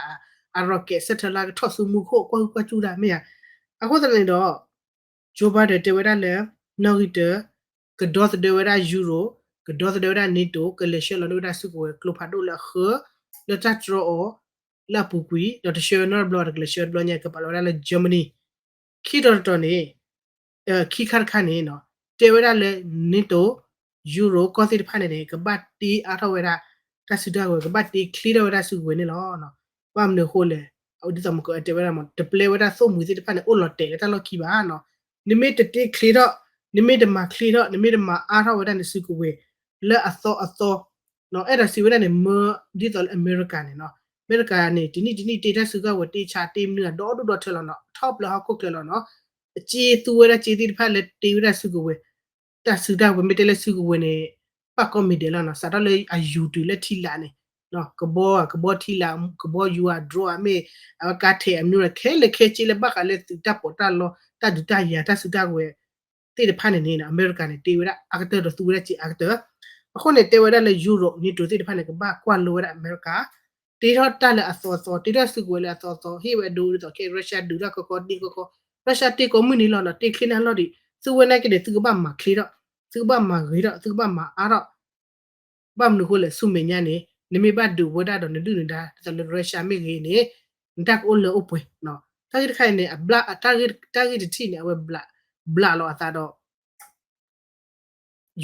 အ rocket satellite ကထီၣ်ဆူမူခိၣ် ကွၢ်ဟုၣ်ကွၢ်စူၣ်တၢ်မ့ၢ်ဧါ, အဃိသတးန့ၣ်ဒီး Joe Biden တဲဝဲဒၣ်လၢ နီၣ်ဂံၢ်တၢ ကဒီသဒၢဝဲဒၣ် Europe, ကဒီသဒၢဝဲဒၣ် NATO, ကလဲၤဆှၢလီၤန့ၢ်ဝဲဒၣ်စုကဝဲၤကျိဖးဒိၣ်လၢအဃၢ လၢတၢ်တြီအီၤ လၢအပူၤကွံာ် ဒီးတဆှၢနီတဘျီဒီး ကလဲၤဆှၢတဘျီညါ ကပာ်လီၤဝဲဒၣ်လၢ Germany, ခံတီၤတတီၤန့ၣ် ခံခါတခါန့ၣ် တဲဝဲဒၣ်လၢ NATO, Europe ကီၢ်သ့ၣ်တဖၣ်န့ၣ်န့ၣ် ကဘၣ်တ့အါထီၣ်ဝဲဒၣ် တၢ်စုတၢ်ကဝဲၤ ကဘၣ်တ့ချ့ထီၣ်ဝဲဒၣ်စုကဝဲၤန့ၣ်လီၤ. ဘၣ်မနုၤအဃိလဲၣ်, ဒ်သိးမ့ၢ်ကတဲဝဲဒၣ်မ့ၢ် တပျဲဝဲဒၣ်သိၣ်မှံၤသ့ၣ်တဖၣ်န့ၣ် အိၣ်လီၤတဲာ်လၢတၢ်လီၢ်ခံဘၣ်နီၤ. နမ့ၢ်တတ့ချ့ထီၣ်, နမ့ၢ်တမၤချ့ထီၣ်, နမ့ၢ်တမၤအါထီၣ်ဝဲဒၣ်နစုကဝဲၤ လၢအသီအသီ အဲၣ်ဒိးစံးဝဲဒၣ်န့ၣ် မၢဒ်သိးလၢအမဲရကၤန့ၣ်နီၤ, အမဲရကၤန့ၣ် တနံၣ်တနံၣ်တ့တၢ်စုကဝဲၤ တ့ဆးတ့မနုၤ အဒီဒိၣ်ဒီထၢလီၤနီၤ, ထီၣ်ပျၢၤဟီၣ်ခိၣ်ချၢလီၤနီၤ, အစ့သူဝဲဒၣ်စ့သ့ၣ်တဖၣ်လၢတ့ဝဲဒၣ်စုကဝဲၤ တၢ်စုတၢ်ကဝဲၤ မ့ၢ်တဲလၢစုကဝဲၤန့ၣ် ပၣ်ကီမံၤဒဲးလီၤနီၤ, စးထီၣ်လၢအယူၤတုၤလၢထံလာ်န့ၣ်, ကဘီ, ကဘီထံလာ်, ကဘီယူၤအ drone မ့ၢ်, အဝဲကါထဲးအမနုၤဒီး ခဲလၢာ်ခဲဆ့လၢဘၣ်ဃးလၢသုးတၢ်ပီးတၢ်လီ တၢ်ဒုးတၢ်ယၤ တၢ်စုတၢ်ကဝဲၤသ့ၣ်တဖၣ်န့ၣ်န့ၣ် အမဲရကၤန့ၣ် တ့ဝဲဒၣ်အါကတၢၢ်ဒီးသူဝဲဒၣ်စ့အါကတၢၢ်, အဃိန့ၣ် တဲဝဲဒၣ်လၢ Europe, NATO သ့ၣ်တဖၣ်န့ၣ် ကဘၣ်ကွၢ်လိဝဲဒၣ်အမဲရကၤ တ့ထီၣ်တၢ်လၢအသီသီ, တ့ထီၣ်စုကဝဲၤလၢအသီသီ, ဟ့ၣ်ဝဲဒိဒ်သိးခဲ Russia ဒုးတၢ်ကီကီ တ့ကီကီ, Russia တ့ကိးမုၢ်နံၤလီၤနီၤ, တ့ချ့န့ၢ်လီၢ်ဒံး, သူဝဲနာ်က့န့ၣ် သုကဘၣ်မၤချ့ထီၣ်, သုကဘၣ်မၤဂ့ၤထီၣ်, သုကဘၣ်မၤအါထီၣ်, ဘၣ်မနုၤအဃိလဲၣ် ဆူမဲာ်ညါန့ၣ် နမ့ၢ်ဘၣ်ဒုးဝဲဒၣ်ဒီးနဒုၣ်နဒါ ဒ်သိးလၢ Russia မ့ၢ်ဂ့ၤန့ၣ် နတၢ်ကအိၣ်လၢအိၣ်ပှဲၤ, တၢ်ဂ့ၢ်တခါအံၤန့ၣ် အဘၣ်, တၢ်ဂ့ၢ်တထံၣ်န့ၣ် အဝဲ ဘျးလီၤအသးဒီး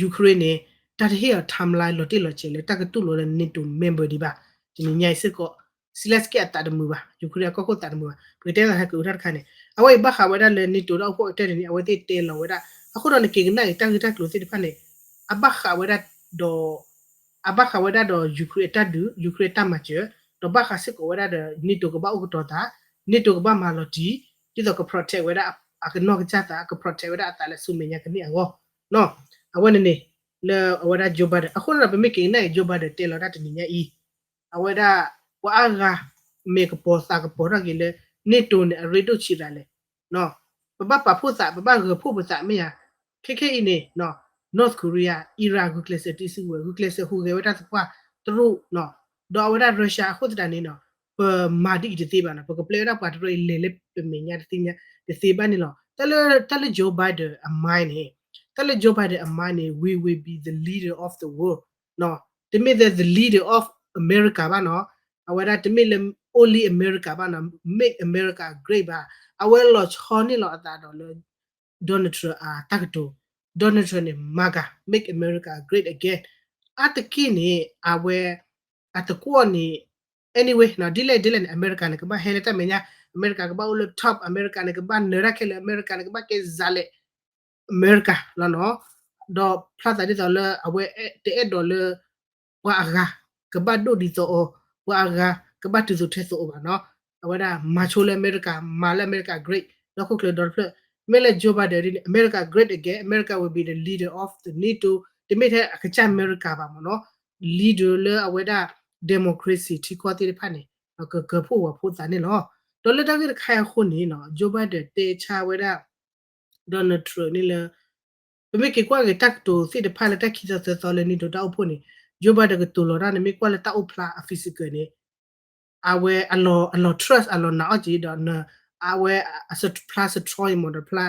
Ukraine န့ၣ် တၢ်တဟ့ၣ်အီၤ timeline လီၤတံၢ်လီၤဆဲးလၢတၢ်ကတူၢ်လိာ်လၢ NATO member ဒံးဘၣ်. တနံၤညါအံၤစ့ၢ်ကီး Zelenskyy အသးတမုာ်ဘၣ်, Ukraine အကီၢ်ခိၣ်သးတမုာ်ဘၣ်. ပကတဲသးဟဲက့ၤအူထီၣ်တခါန့ၣ် အဝဲအံၤဘၣ်ဃးဝဲဒၣ်လၢ NATO ဒီးအိၣ်ဖှိၣ်ကတၢၢ်န့ၣ် အဝဲသ့ၣ်တဲလီၤဝဲဒၣ်. အဃိဒီးနက့ၤကနၣ်အံၤ တၢ်ဂ့ၢ်တၢ်ကျိၤသ့ၣ်တဖၣ်န့ၣ် အဘၣ်ဃးဝဲဒၣ်ဒီး အဘၣ်ဃးဝဲဒၣ်ဒီး Ukraine အတၢ်ဒုး, Ukraine အတၢ်မၤစၢၤ, ဒီးဘၣ်ဃးစ့ၢ်ကီးဝဲဒၣ်ဒီး NATO ကဘၣ်အိၣ်ကတီၤသး, NATO ကဘၣ်မၤလီၤတံၢ်, ဒ်သိးက protect ဝဲဒၣ်အကနီၢ်ကစၢ်သး, က protect ဝဲဒၣ်အသးလၢဆူမဲာ်ညါကန့ၢ်အဂီၢ်. အဝဲန့ၣ်န့ၣ် လၢအဝဲဒၣ် Joe Biden အဃိန့ၣ်ဒီး ပမ့ၢ်က့ၤကနၣ်အံၤ Joe Biden တဲလီၤတၢ်တနံၤညါအံၤ အဝဲဒၣ် ပှၤအါဂၤ မ့ၢ်ကပီၤသးကပီၤထီၣ်က့ၤလၢ NATO န့ၣ် အရ့ဒိၣ်ဆံးသးလဲၣ်. ပဘၣ်ပာ်ဖှိၣ်သး, ပဘၣ်ဂၢၢ်ဖှိၣ်ပသးမ့ၢ်ဧါ. ခဲခဲအံၤန့ၣ် North Korea, Iran ဂုာ်ကျဲးစၢးတ့စုကဝဲၤ, ဂုာ်ကျဲးစၢးဟူးဂဲၤဝဲတၢ်သပှၢ်တရူး, ဒီးအဝဲဒၣ် Russia အဃိသတးန့ၣ် ပမၤဒ်အံၤတသ့ဘၣ်နီၤ, ပကပျဲဝဲဒၣ်ပှၤတရူးအံၤလဲၤလၢပမဲာ်ညါတသ့ဘၣ်န့ၣ်လီၤ. တၢ်လၢ Joe Biden အ mind န့ၣ်, တၢ်လၢ Joe Biden အ mind န့ၣ် we will be the leader of the world တမ့ၢ် the leader of America ဘၣ်နီၤ, အဝဲဒၣ်တမ့ၢ်လၢ only America ဘၣ်နီၤ, make America great ဘၣ်. အဝဲလီၤဆီန့ၢ်လီၤအသးဒီးလၢ Donald Trump အတၢ်ကတိၤ, Donald Trump န့ၣ် MAGA, Make America Great Again အါတက့ၢ်န့ၣ် အဝဲ အတကွီၣ်န့ၣ် anyway ဒ်လဲၣ်ဒ်လဲၣ်န့ၣ် အမဲရကၤန့ၣ် ကဘၣ်ဟဲလၢတၢ်မဲာ်ညါ, အမဲရကၤကဘၣ်အိၣ်လၢ top, အမဲရကၤန့ၣ် ကဘၣ်နၢၤတၢ်ခဲလၢာ်, အမဲရကၤန့ၣ် ကဘၣ်ကဲစးလဲၣ် အမဲရကၤလီၤနီၤ. ဒီးဖျါသးဒ်သိးလၢအဝဲတအဲၣ်ဒိးလၢ ပှၤအဂၤ ကဘၣ်ဒိၣ်ဒ်သိးအီၤ, ပှၤအဂၤ ကဘၣ်တုၤသိးထဲသိးအီၤဘၣ်နီၤ. အဝဲဒၣ်မၤဆိလၢအမဲရကၤ, မၤလၢအမဲရကၤ great လၢဟီၣ်ခိၣ်ချၢဒီတဖျၢၣ်. မ့ၢ်လၢ Joe Biden ဒ်န့ၣ် America great again, America will be the leader of the NATO တမ့ၢ်ထဲအကစၢ်အမဲရကၤဘၣ်မ့ၢ်နီၤ, leader လၢအဝဲဒၣ် democracy ထံကီၢ်သ့ၣ်တဖၣ်န့ၣ် ကကၢၤဖှိၣ်ဝးဖှိၣ်သးန့ၣ်လီၤ. ဒီးလၢတၢ်ဂ့ၢ်တခါအံၤအဃိန့ၣ်နီၤ Joe Biden တဲဆါဝဲဒၣ် Donald Trump န့ၣ်လၢ ပမ့ၢ်က့ၤကွၢ်က့ၤတၢ်ကတိၤသ့ၣ်တဖၣ်လၢတၢ်ခံသီသၢသီလၢ NATO တၢ်အိၣ်ဖှိၣ်န့ၣ် Joe Biden ကတိၤလီၤတၢ်န့ၣ် မ့ၢ်ကွၢ်လၢတၢ်အိၣ်ဖျါအ physical န့ၣ် အဝဲအလီၤ အလီၤ trust အလီၤနာ်အီၤက့ၤဒီး အဝဲအဖျါ strong အံၤမ့ၢ်ဒီးဖျါ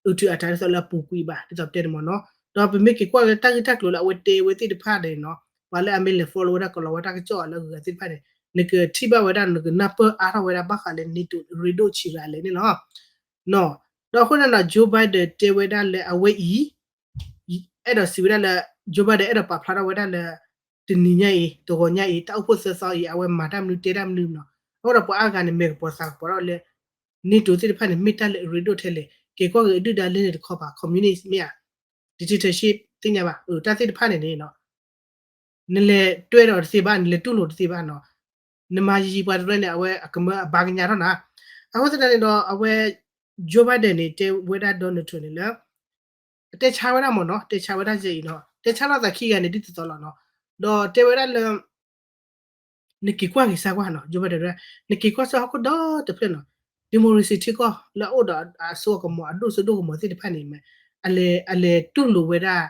အုးထုးအတၢ်ဒ်သိးလၢအပူၤကွံာ်ဘၣ် ဒ်သိးပတဲန့ၣ်မ့ၢ်နီၤ. ဒီးပမ့ၢ်က့ၤကွၢ်လၢတၢ်ဂ့ၢ်တၢ်ကျိၤလၢအဝဲတဲဝဲသ့ၣ်တဖၣ်န့ၣ်နီၤ ပှၤလၢအမ့ၢ်လဲၤ follow ဝဲဒၣ် ကလီၤဝဲတၢ်ကစီၣ်လၢအဂုၤအဂၤသ့ၣ်တဖၣ်န့ၣ် နကထံၣ်ဘၣ်ဝဲဒၣ် နကနၢ်ပၢၢ်အါထီၣ်ဝဲဒၣ်ဘၣ်ဃးလၢ NATO ရ့ဒိၣ်ဆံးဂၤလဲၣ်န့ၣ်လီၤ. ဒီးအဃိန့ၣ်နီၤ Joe Biden တဲဝဲဒၣ်လၢအဝဲအံၤ အဲၣ်ဒိးစံးဝဲဒၣ်လၢ Joe Biden အဲၣ်ဒိးပာ်ဖျါထီၣ်ဝဲဒၣ်လၢ တနံၤညါအံၤ တဂီၤညါအံၤ တၢ်အိၣ်ဖှိၣ်သၢသီအံၤ အဝဲမၤတၢ်မနုၤတဲတၢ်မနုၤနီၤ. အဃိဒီးပှၤအါဂၤန့ၣ် မဲာ်ကပီၤသးကပီၤထီၣ်လၢ NATO သ့ၣ်တဖၣ်န့ၣ် မ့ၢ်တၢ်လၢအရ့ဒိၣ်ထဲလဲၣ် က့ၤကွၢ်က့ၤအဒုၣ်ဒါလၢန့ၣ်တခီပၤ communist မ့ၢ်ဧါ dictatorship သ့ၣ်ညါဘၣ် တၢ်သ့ၣ်တဖၣ်န့ၣ်န့ၣ် နလဲၤတွဲဒီးတသ့ဘၣ် နလဲၤတူၢ်လိာ်တသ့ဘၣ်နီၤ. နမၤယံာ်ယံာ်ပှၤတရၢန့ၣ် အဝဲအကမၢအဘါကညးထီၣ်နၤ. အဃိသတးန့ၣ်ဒီး အဝဲ Joe Biden န့ၣ် တဲဝဲဒၣ် Donald Trump န့ၣ်လၢ တဲဆါဝဲဒၣ်မ့ၢ်နီၤ တဲဆါဝဲဒၣ်ယဲအံၤနီၤ တဲဆါလိာ်သးခံဂၤန့ၣ် ဒ်သိးသိးလီၤနီၤ. ဒီးတဲဝဲဒၣ်လၢ နက့ၤကွၢ်က့ၤစၢ်ကွၢ်နီၤ Joe Biden တဲဝဲဒၣ် နက့ၤကွၢ်စၢ်ဟီၣ်ခိၣ်ဒီတဖျၢၣ်နီၤ democracy ထံကီၢ်လၢအအိၣ်ဒီးအစိအကမီၤ အဒိၣ်စိဒိၣ်ကမီၤသ့ၣ်တဖၣ်န့ၣ် အလဲၤ အလဲၤတူၢ်လိာ်ဝဲဒၣ်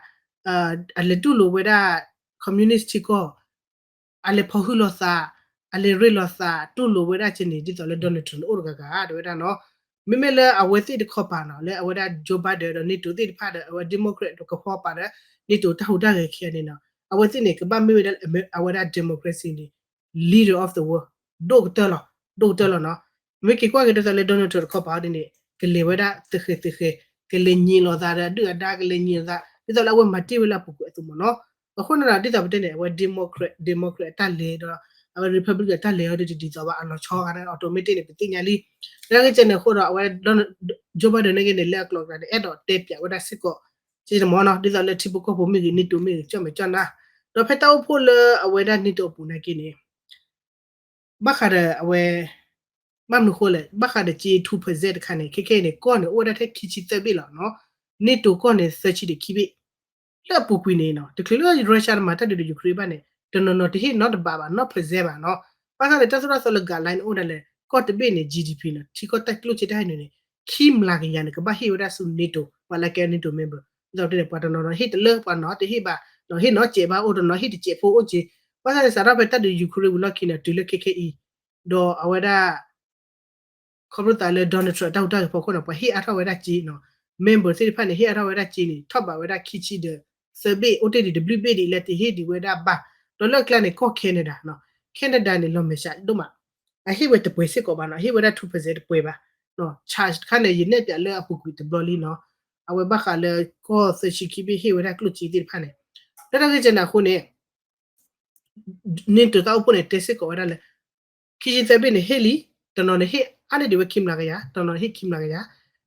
အလဲၤတူၢ်လိာ်ဝဲဒၣ် communist ထံကီၢ် အလဲၤဖီၣ်ဟုၣ်လိာ်သး အလဲၤရ့လိာ်သး တူၢ်လိာ်ဝဲဒၣ်ကဲန့ၣ် ဒ်သိးလၢ Donald Trump န့ၣ် အိၣ်တဂၤဂၤ တဲဝဲဒၣ်နီၤ. မ့မ့ၢ်လၢအဝဲသ့ၣ်တခီပၤနီၤ လၢအဝဲဒၣ် Joe Biden ဒီး NATO သ့ၣ်တဖၣ်ဒီး အဝဲ democrat တကဖီပၤဒီး NATO တၢ်ဟူးတၢ်ဂဲၤခံဂၤန့ၣ်နီၤ အဝဲသ့ၣ်န့ၣ် ကဘၣ်မ့ၢ်ဝဲဒၣ် အဝဲဒၣ် democracy န့ၣ် leader of the world ဒိၣ်ကတၢၢ်လီၤ ဒိၣ်ကတၢၢ်လီၤနီၤ. မ့ၢ်က့ၤကွၢ်က့ၤဒ်သိးလၢ Donald Trump တခီပၤအီၤဒ်န့ၣ် ကလဲၤဝဲဒၣ်သုးဃဲၤသုးဃဲၤ ကလဲၤညံးလိာ်သးဒီးအဒုၣ်အဒါ ကလဲၤညံးလိာ်သး ဒ်သိးလၢအဝဲမၤတ့ၢ်ဝဲလၢအပူၤကွံာ်အသိးမ့ၢ်နီၤ. အဃိန့ၣ်ဒီး ဒ်သိးပတဲန့ၣ် အဝဲ democrat democrat အတၢ်လဲၤဒီး အဝဲ republican အတၢ်လဲၤအီၤဒ်တဒ်သိးဘၣ် အလီၤဆီဂၤန့ၣ် automatic န့ၣ် ပသ့ၣ်ညါလံ. လၢအဂ့ၢ်ကဲန့ၣ်အဃိဒီး အဝဲ Joe Biden န့ၣ်ဂ့ၤန့ၣ် လၢအကျိၤကျါန့ၣ် အဲၣ်ဒိးတဲပၠးဝဲဒၣ်စ့ၢ်ကီး ကဲန့ၣ်မ့ၢ်နီၤ ဒ်သိးလၢထံဖိကီၢ်ဖိမ့ၢ်ဂ့ၤ NATO မ့ၢ်ဂ့ၤ ကၠီၣ်မဲာ်ကၠီၣ်နါ ဒီးဖဲတၢ်အိၣ်ဖှိၣ်လၢအဝဲဒၣ် NATO အပူၤနာ်က့န့ၣ် ဘၣ်ဃးဒီးအဝဲ ဘၣ်မနုၤဃိလဲၣ် ဘၣ်ဃးဒီးက့ two percent တခါန့ၣ် ခဲခဲအံၤန့ၣ် ကီၢ်န့ၣ် အိၣ်ဝဲဒၣ်ထဲခံဆံသၢဘ့ၣ်လီၤနီၤ NATO ကီၢ်န့ၣ် သၢဆံဒီးခံဘ့ၣ် လၢအပူၤကွံာ်န့ၣ်နီၤ တချုးလၢ Russia န့ၣ် မၤတၢ်ဒုးဒီး Ukraine ဘၣ်န့ၣ် တနီၤနီၤတဟ့ၣ်နီတဘးဘၣ် နီ percent ဘၣ်နီၤ. ဘၣ်ဆၣ်န့ၣ် တၢ်သိၣ်တၢ်သီလၢ guideline န့ၣ် အိၣ်ဝဲဒၣ်လၢ ကီၢ်တဘ့ၣ်န့ၣ် GDP နီၤ ထံကီၢ်တၢ်ကျိၣ်စ့တၢ်ဟဲနုာ်န့ၣ် ခံမျးကယၤန့ၣ် ကဘၣ်ဟ့ၣ်ဝဲဒၣ်ဆူ NATO ပှၤလၢကဲ NATO member ဒ်သိးပတဲန့ၣ် ပှၤတနီၤနီၤဟ့ၣ်တလၢ ပှၤနီၤတဟ့ၣ်ဘၣ် ဒီးဟ့ၣ်နီၤစဲးဘၣ်အိၣ် တနီၤဟ့ၣ်တစဲးဖိအိၣ်က့ၤ. ဘၣ်ဆၣ်န့ၣ် စးထီၣ်ဖဲတၢ်ဒုး Ukraine ဝံၤလီၢ်ခံန့ၣ် တုၤလၢခဲခဲအံၤ ဒီးအဝဲဒၣ် ခီဖျိသးလၢ Donald Trump တၢ်ဟူးတၢ်ဂဲၤဖီခိၣ်န့ၣ် ပှၤဟ့ၣ်အါထီၣ်ဝဲဒၣ်က့နီၤ member သ့ၣ်တဖၣ်န့ၣ် ဟ့ၣ်အါထီၣ်ဝဲဒၣ်က့န့ၣ် ထီၣ်ဘးဝဲဒၣ်ခံဆံဒီးသၢဘ့ၣ် အိၣ်တ့ၢ်ဒံးတဘျုးဘ့ၣ်ဒံးလၢတဟ့ၣ်ဒံးဝဲဒၣ်ဘၣ်. ဒီးလၢအကျါန့ၣ် ကီၢ် Canada နီၤ Canada န့ၣ် လီၤမဲာ်ဆှးဒိၣ်မး အဟ့ၣ်ဝဲတပှဲၤစ့ၢ်ကီးဘၣ်နီၤ အဟ့ၣ်ဝဲဒၣ် two percent တပှဲၤဘၣ် charge တခါန့ၣ် ယနဲၣ်ပၠးလၢအပူၤကွံာ်တဘျီလံနီၤ အဝဲဘၣ်ဃးလၢကီၢ်သၢဆံခံဘ့ၣ်ဟ့ၣ်ဝဲဒၣ်ကျိၣ်စ့သ့ၣ်တဖၣ်န့ၣ် လၢတၢ်ဂ့ၢ်ကဲန့ၣ်အဃိန့ၣ် NATO တၢ်အိၣ်ဖှိၣ်န့ၣ် တဲစ့ၢ်ကီးဝဲဒၣ်လၢ ခံဆံသၢဘ့ၣ်န့ၣ်ဟ့ၣ်လံ တနီၤန့ၣ်ဟ့ၣ်အါန့ၢ်ဒံးဝဲခံမျးကယၤ တနီၤန့ၣ်ဟ့ၣ်ခံမျးကယၤ